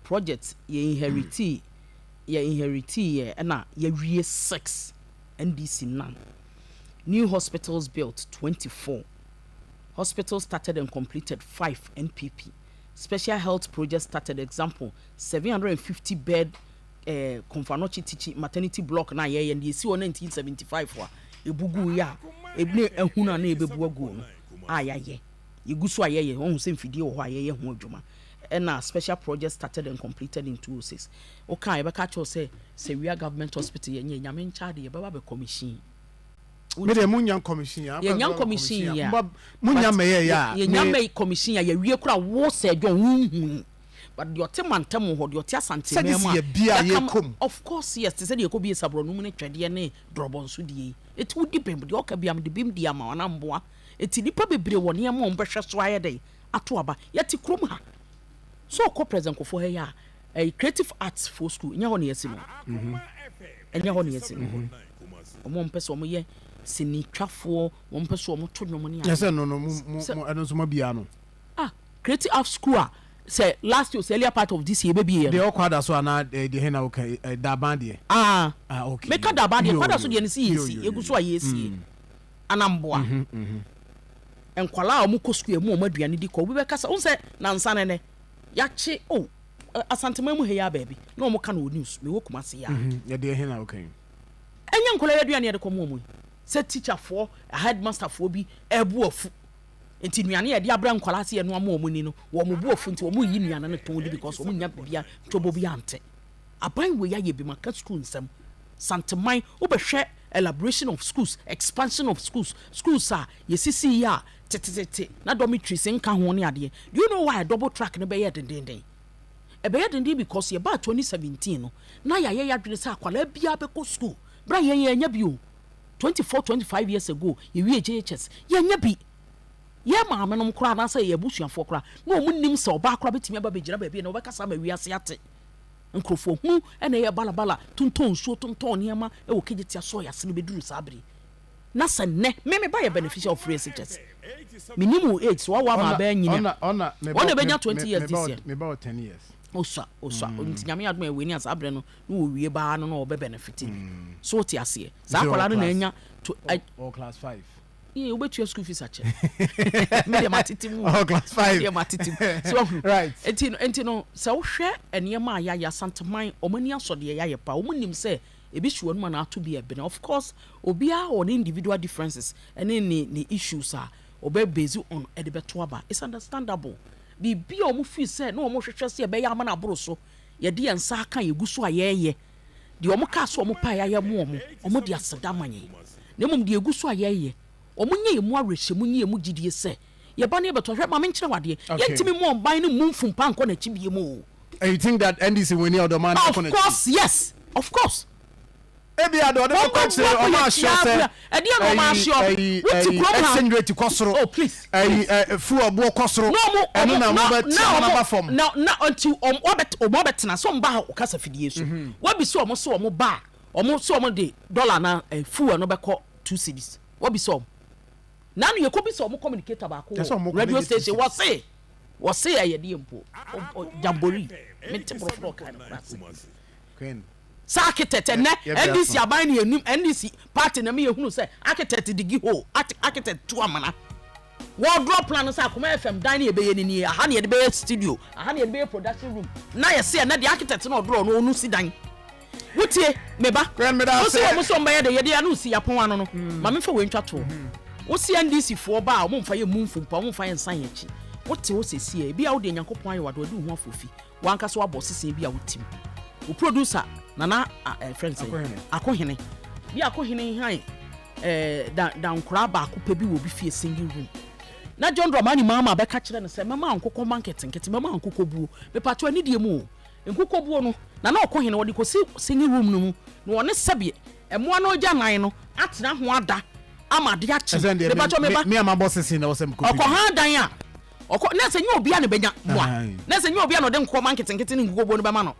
project. Yɛ inherit yɛ ɛna yɛwie six, NDC none. New hospitals built, 24. Hospitals started and completed, five, NPP. Special health projects started, example, 750 bed Komfo Anokye Teaching maternity block na yɛyɛ no, yɛsi wɔ 1975 a ebugu yi a ebne ehunu a na ebebu agu no a yɛayɛ, yɛgu so a yɛyɛ wɔn sɛ mfidie wɔ hɔ a yɛyɛ ho adwuma. Ɛna special project started and completed in 206, woka yɛbɛka kyerɛw sɛ Sewua Government Hospital yɛnyɛ, Nyame nkyɛn de yɛbɛba bɛ commission. Me deɛ munya commission ya. Yɛnya commission yi a munya mɛyɛ ya. Yɛnya mɛ commission a yɛwie kora wo sɛ dwɔn wonhu, but deɛ ɔte mantam hɔ, deɛ ɔte Asante Sɛde mɛmu si yɛ bia a yɛka yɛkɔ mu. Of course yes, te sɛ deɛ yɛkɔ bie saborɔno mu ne twɛdeɛ ne dorɔbɔ nso deɛ yi ɛti wodi bɛm deɛ ɔka bia mede bim di ama wana mboa. Ɛti nipa bebree wɔ nneɛma a wɔbɛhwɛ so ayɛ dɛn ato aba. Yɛte kurom ha so ɔkɔ President Kufuor ha yi a ɛyɛ Creative Arts for school, ɛnyɛ hɔ ne yɛsi no, ɛnyɛ hɔ ne yɛsi no. Ɔmo mpɛ sɛ ɔmo yɛ sinitwafoɔ, wɔn mpɛ sɛ ɔmo to nnwom ne yɛ sɛ no no mu ɛno nso ma bia no. Ah, Creative Arts School a sɛ last year, sɛ earlier part of this year bɛbi yɛ no. Deɛ ɔkɔ ada so anaa deɛ hɛn na ɔka daban deɛ? Ah. Ah, okay. Meka daban deɛ Yo, kwada so yo, deɛ ne si yo, yɛsi yo, yɛgu yo. so a yɛsie anamboa nkwalaa a wɔn kɔ sukuu emu wɔn aduane di kɔ. Obi bɛka sɛ ɔn sɛ nansa nɛnɛ yakye o Asanteman mu ha yi a baabi na wɔn ka no wɔ news mewɔ Kumase yi a. Yɛdeɛ hɛn na ɔka yi? Ɛnyɛ nkwalaa yi aduane yɛde kɔ mu wɔn yi sɛ teacherfoɔ, headmasterfoɔ bi ɛɛbu afu. Nti nnuane a yɛde abrɛ nkwadaa sɛ yɛnoa ma wɔn ni no, wɔn bo afu nti wɔn yi nnuane no tɔn di because wɔn nya bibia ntwobo bi ante. Aban wei ayɛ bi maka school nsɛm. Santeman wobɛhwɛ elaboration of schools, expansion of schools, schools a yɛsisi yi a tetetete na dormitories nka ho ne adeɛ. Do you know why double track no bɛyɛ dendenden? Ɛbɛyɛ denden because yɛbaa 2017 no na yɛayɛ yɛadwene sɛ akwadaa biara bɛkɔ school. Bra, yɛn yɛnya bi o. 24, 25 years ago yɛwie JHS, yɛnya bi. Yɛn maame nom koraa anaasɛ yɛ abusuafoɔ koraa na wɔn nim sɛ ɔbaa koraa bɛtumi aba bɛgyina baabi na wɔbɛkasa ama wiase ate. Nkurɔfoɔ hunu ɛna ɛyɛ balabala, tontɔn nsuo, tontɔn nneɛma ɛwɔ Kejetia sɔɔ yɛase no bɛduru saa bere na sɛ nnɛ me me ba yɛ beneficial of free SHS. Menim wo age so wawo ama abɛɛ nyini a ɔna ɛbɛnya 20 years this year. Meba wɔ 10 years. Osua osua nti Nyame adom a ɛwɔ ani a saa berɛ no na wɔwie baa no na ɔbɛ benefit bi so wote aseɛ saa akwadaa no na anya to. Ɔwɔ class 5. Yee, wobɛtua school fees akyɛ me deɛ matete mu. Oh, class 5. Deɛ matete mu so ɔhunu. Nti no sɛ wohwɛ nneɛma a yɛayɛ, Asanteman ɔmo ani asɔ deɛ yɛayɛ pa. Ɔmo nim sɛ ebi si wɔn mu na ato bi ɛbene. Of course, obiara wɔ ne individual differences ɛne ne issues a ɔbɛ base on ɛde bɛto aba. It's understandable. Biribi a ɔmo fi sɛ na ɔmo hwehwɛ sɛ ɛbɛyɛ ama no aboro so, yɛde yɛn nsa aka, yɛgu so a yɛreyɛ deɛ ɔmo kaa so ɔmo pa yɛayɛ mo ɔmo de aseda ma yɛn. Na mmom deɛ egu so a yɛreyɛ, ɔmo nye yɛn mu awerɛhyɛmu, nye yɛn mu gyidie sɛ yɛba ne yɛbɛtɔ. Hwɛ, maame, nkyerɛ wadeɛ. Yɛntumi mu ɔban no mu mfumpa nkɔ n'akyi bie mu o. And you think that NDC win here, the man? Of course, yes, of course. Ebi ade ɔde bɛkɔ akyire, ɔmo ahyɛ sɛ ɛdeɛ na ɔmo ahyɛ ɛyi wote kurom ha exchange rate kɔ soro. Oh please. Ɛyi fuel boɔ kɔ soro. Na ɔmo ɛno na mo bɛ tia mo naba fam. Na nti ɔmo ɔbɛ ɔmo abɛtena sɛ ɔmo ba ha ɔkasa fidie so wabi sɛ ɔmo sɛ ɔmo ba a, ɔmo sɛ ɔmo de dollar na fuel no bɛkɔ 2 cedis. Wabi sɛ ɔmo nanu yɛ kɔ bi sɛ ɔmo communicator baako Kyɛ sɛ ɔmo wɔ radio kɔ station, wɔse wɔse ɛyɛ deɛ mpo jamboree mente borɔfo na ɔka no kora ase. Queen. Sɛ architect ɛnɛ yɛ NDC biako. Aban ne yɛnim NDC party na mi yɛhunu sɛ architect dig hole, architect tu amana, wɔdraw plan no sɛ Akoma FM dan ne yɛbɛyɛ ne nie, aha ne yɛde bɛyɛ studio, aha ne yɛde bɛyɛ production room, na yɛsɛ ɛnɛ deɛ architect no ɔdraw no ɔno si dan. Wotie meba? Queen, meda wosi ase. wɔn sɛ ɔmbɛyɛ de yɛde ano si yapɔn ano no, maame fa wei ntwa toɔ. Wosi NDC foɔ ba a, ɔmo nfa yɛ mu mfumpa, ɔmo nfa yɛ nsan yɛn akyi. Wote hɔ sɛsie, ebi a wode Nyankopɔn ayɛ wade, wade wo ho afɔ fi wankasa wabɔ sesen bi a wotim wo producer Nana friend sɛ Akohene. Akohene bi, Akohene han da dankora baako pɛ bi wɔ obi fie single room na John Dramani Mahama bɛka kyerɛ no sɛ mɛma nkokɔ ma nketenkete, mɛma nkokɔ buo. Mepatɔ ani deɛ mu o, nkokɔ buo no Nana Ɔkohene wɔde kɔsi single room no mu na wɔne sɛbeɛ ɛmoa no agya nan no atena ho ada ama ade akye. Ɛsɛn deɛ mepatɔ meba. Me ama bɔ sisi na wɔsɛ mekɔ. Ɔkɔ ha dan a ɔkɔ na sɛ nyɛ obia na bɛnya mmoa na sɛ nyɛ obia na ɔde nkokɔ ma nketenkete ne nkokɔ buo no bɛma no.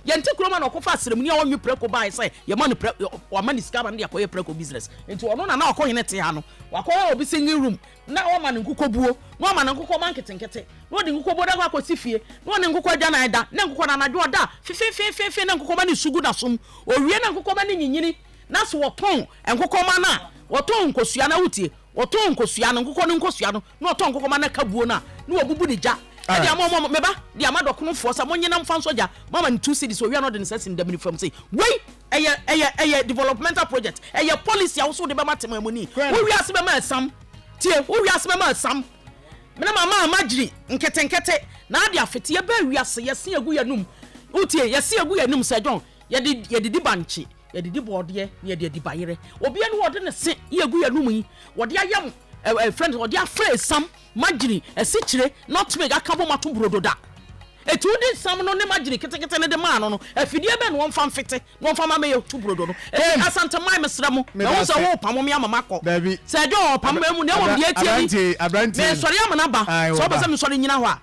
Yɛnte kurom a na ɔkɔfa asrɛmuni a ɔnwe prɛko bae sɛ yɛma no prɛ, wama ne sika ama no de akɔyɛ prɛko business. Nti ɔno na na ɔkɔ hene te ha no, wakɔyɛ obi single room na wama no nkokɔ buo na wama no nkokɔ ma nketenkete na ɔde nkokɔ buo de akɔ akɔsi fie na ɔne nkokɔ agya nan da na nkokɔ no anadwo ɔda fefefefefe na nkokɔ ma ne su gu n'asom. Owie na nkokɔ ma ne nyinyini na so wɔtɔn nkokɔ ma no a, wɔtɔn nkosua na wotie, wɔtɔn nkosua no, nkokɔ no nkosua no, na wɔtɔn nkokɔ ma no ka buo no a, na wɔbubu ne gya ɛde ama ɔmo meba de ama dɔkonofoɔ sɛ monyena mfa nsɔ gya mama no 2 cedis. Owia no ɔde ne nsa si ne damini fam sɛ wei ɛyɛ developmental project, ɛyɛ policy a woso de bɛma temamuni. Wo wiase bɛma ɛsam tie, wo wiase bɛma ɛsam mene mama ama gyiri nketenkete na ade afete yɛbɛ wiase yɛse agu yɛnum. Wotie, yɛse agu yɛnum sɛ John yɛde yɛdedi bankye, yɛdedi bɔɔdeɛ na yɛde adi bayerɛ. Obiara ne wɔde ne se yɛgu yɛnum yi, wɔde ayam ɛ ɛ friend, wɔde afra esam, margarine, asikyire, nutmeg aka bom ato brodo da. Eti wodi nsam no ne margarine ketekete ne de maa no, afidie bɛn na wɔmfa mfete na wɔmfa ma mɛyɛ to brodo no? Eti Asanteman, mesrɛ mo, na wo sɛ wɔpamo me ama makɔ Dabi. sɛ ɛdwo ɔpamo me mu na mmom deɛ etie ni. Aberanteɛ. Mesɔre ama no aba. Aye, sɛ wopɛ wɔba. sɛ mesɔre nyina hɔ a,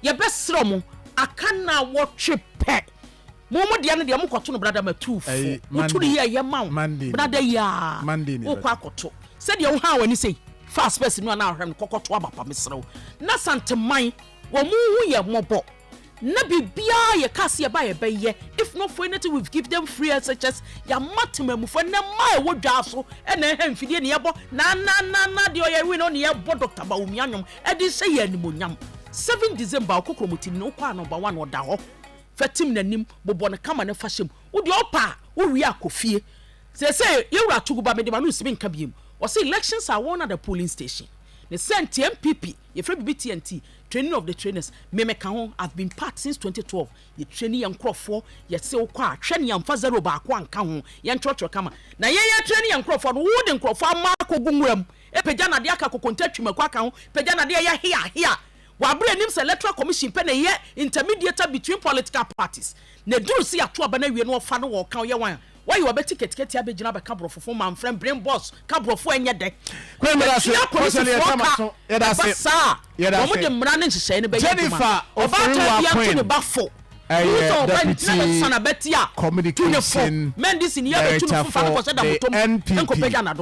yɛbɛserɛ mo aka na wɔtwe pɛ mo mo deɛ no deɛ mokɔto no brada matuufo. Ɛyi, wotu no Monday. yi a ɛyɛ ma wo. Monday ni. Brada yi a Monday ni. wokɔ akɔto sɛdeɛ wohaa w'ani sei fa spɛs no a na ahwɛ no kɔkɔto aba pa. Mesrɛ wo na Santeman wɔn mo ho yɛ mmɔbɔ na biribiara yɛ kaa sɛ yɛba yɛbɛyɛ. If not for anything, we've give them free SHS. Yɛama temammufoɔ nnɛ mmaa a ɛwɔ dwa so ɛna ɛha mfidie ne yɛbɔ na na na na deɛ ɔyɛ wi no ne yɛbɔ Dr Bawumia nnwom ɛde hyɛ yɛ animonyam. 7 December ɔkɔ kuromotini no, wokɔ a number 1 ɔda hɔ. Fa tim n'anim, bobɔ no kama ne fa hyɛ mu. Wodeɛ ɔpa a wowie akɔ fie sɛsɛ yɛwura Atuguba mede ma no nsimi nka biem. Ɔsɛ elections are won at the polling station. Ne sɛ nti NPP yɛfrɛ bibi TNT, training of the trainers. Mmɛmɛka ho, I've been part since 2012. Yɛ training yɛn nkurɔfoɔ, yɛsɛ wokɔ a, hwɛ ne yɛmfa zero baako anka ho. Yɛntwerɛtwerɛ kama na yɛyɛ training yɛn nkurɔfoɔ no. Wode nkurɔfoɔ ama akɔgu nwura mu, epagya nadeɛ aka kokonta twimako aka ho, pagya nadeɛ yɛ hea hea. Wabere anim sɛ Electoral Commission pɛ na ɛyɛ intermediator between political parties, na duru si ato aba no awie no, ɔfa no wɔka ɔyɛ wan a wɔyɛ wɔbɛti ketekete abɛgyina bɛka borɔfofo manfrɛ brain boss ka borɔfo ɛnyɛ dɛ. Kwan mi da se, yɛtua kɔsɛli yɛ polisifoɔ tama ka so, yɛda ɛba se. saa Yɛda wɔn se. de mmara ne nhyehyɛe no bɛyɛ Jennifer adwuma. Oforiwa Ɔbaatan bi ato Queen ne ba fo ɛyɛ wosɛ ɔba Deputy ntina bɛsa na bɛti a, tu ne fo. Communication Mɛndisi ni yɛ bɛtu ne Director fo fa no for kɔhyɛ the damotom NPP. nkɔpɛgya nado.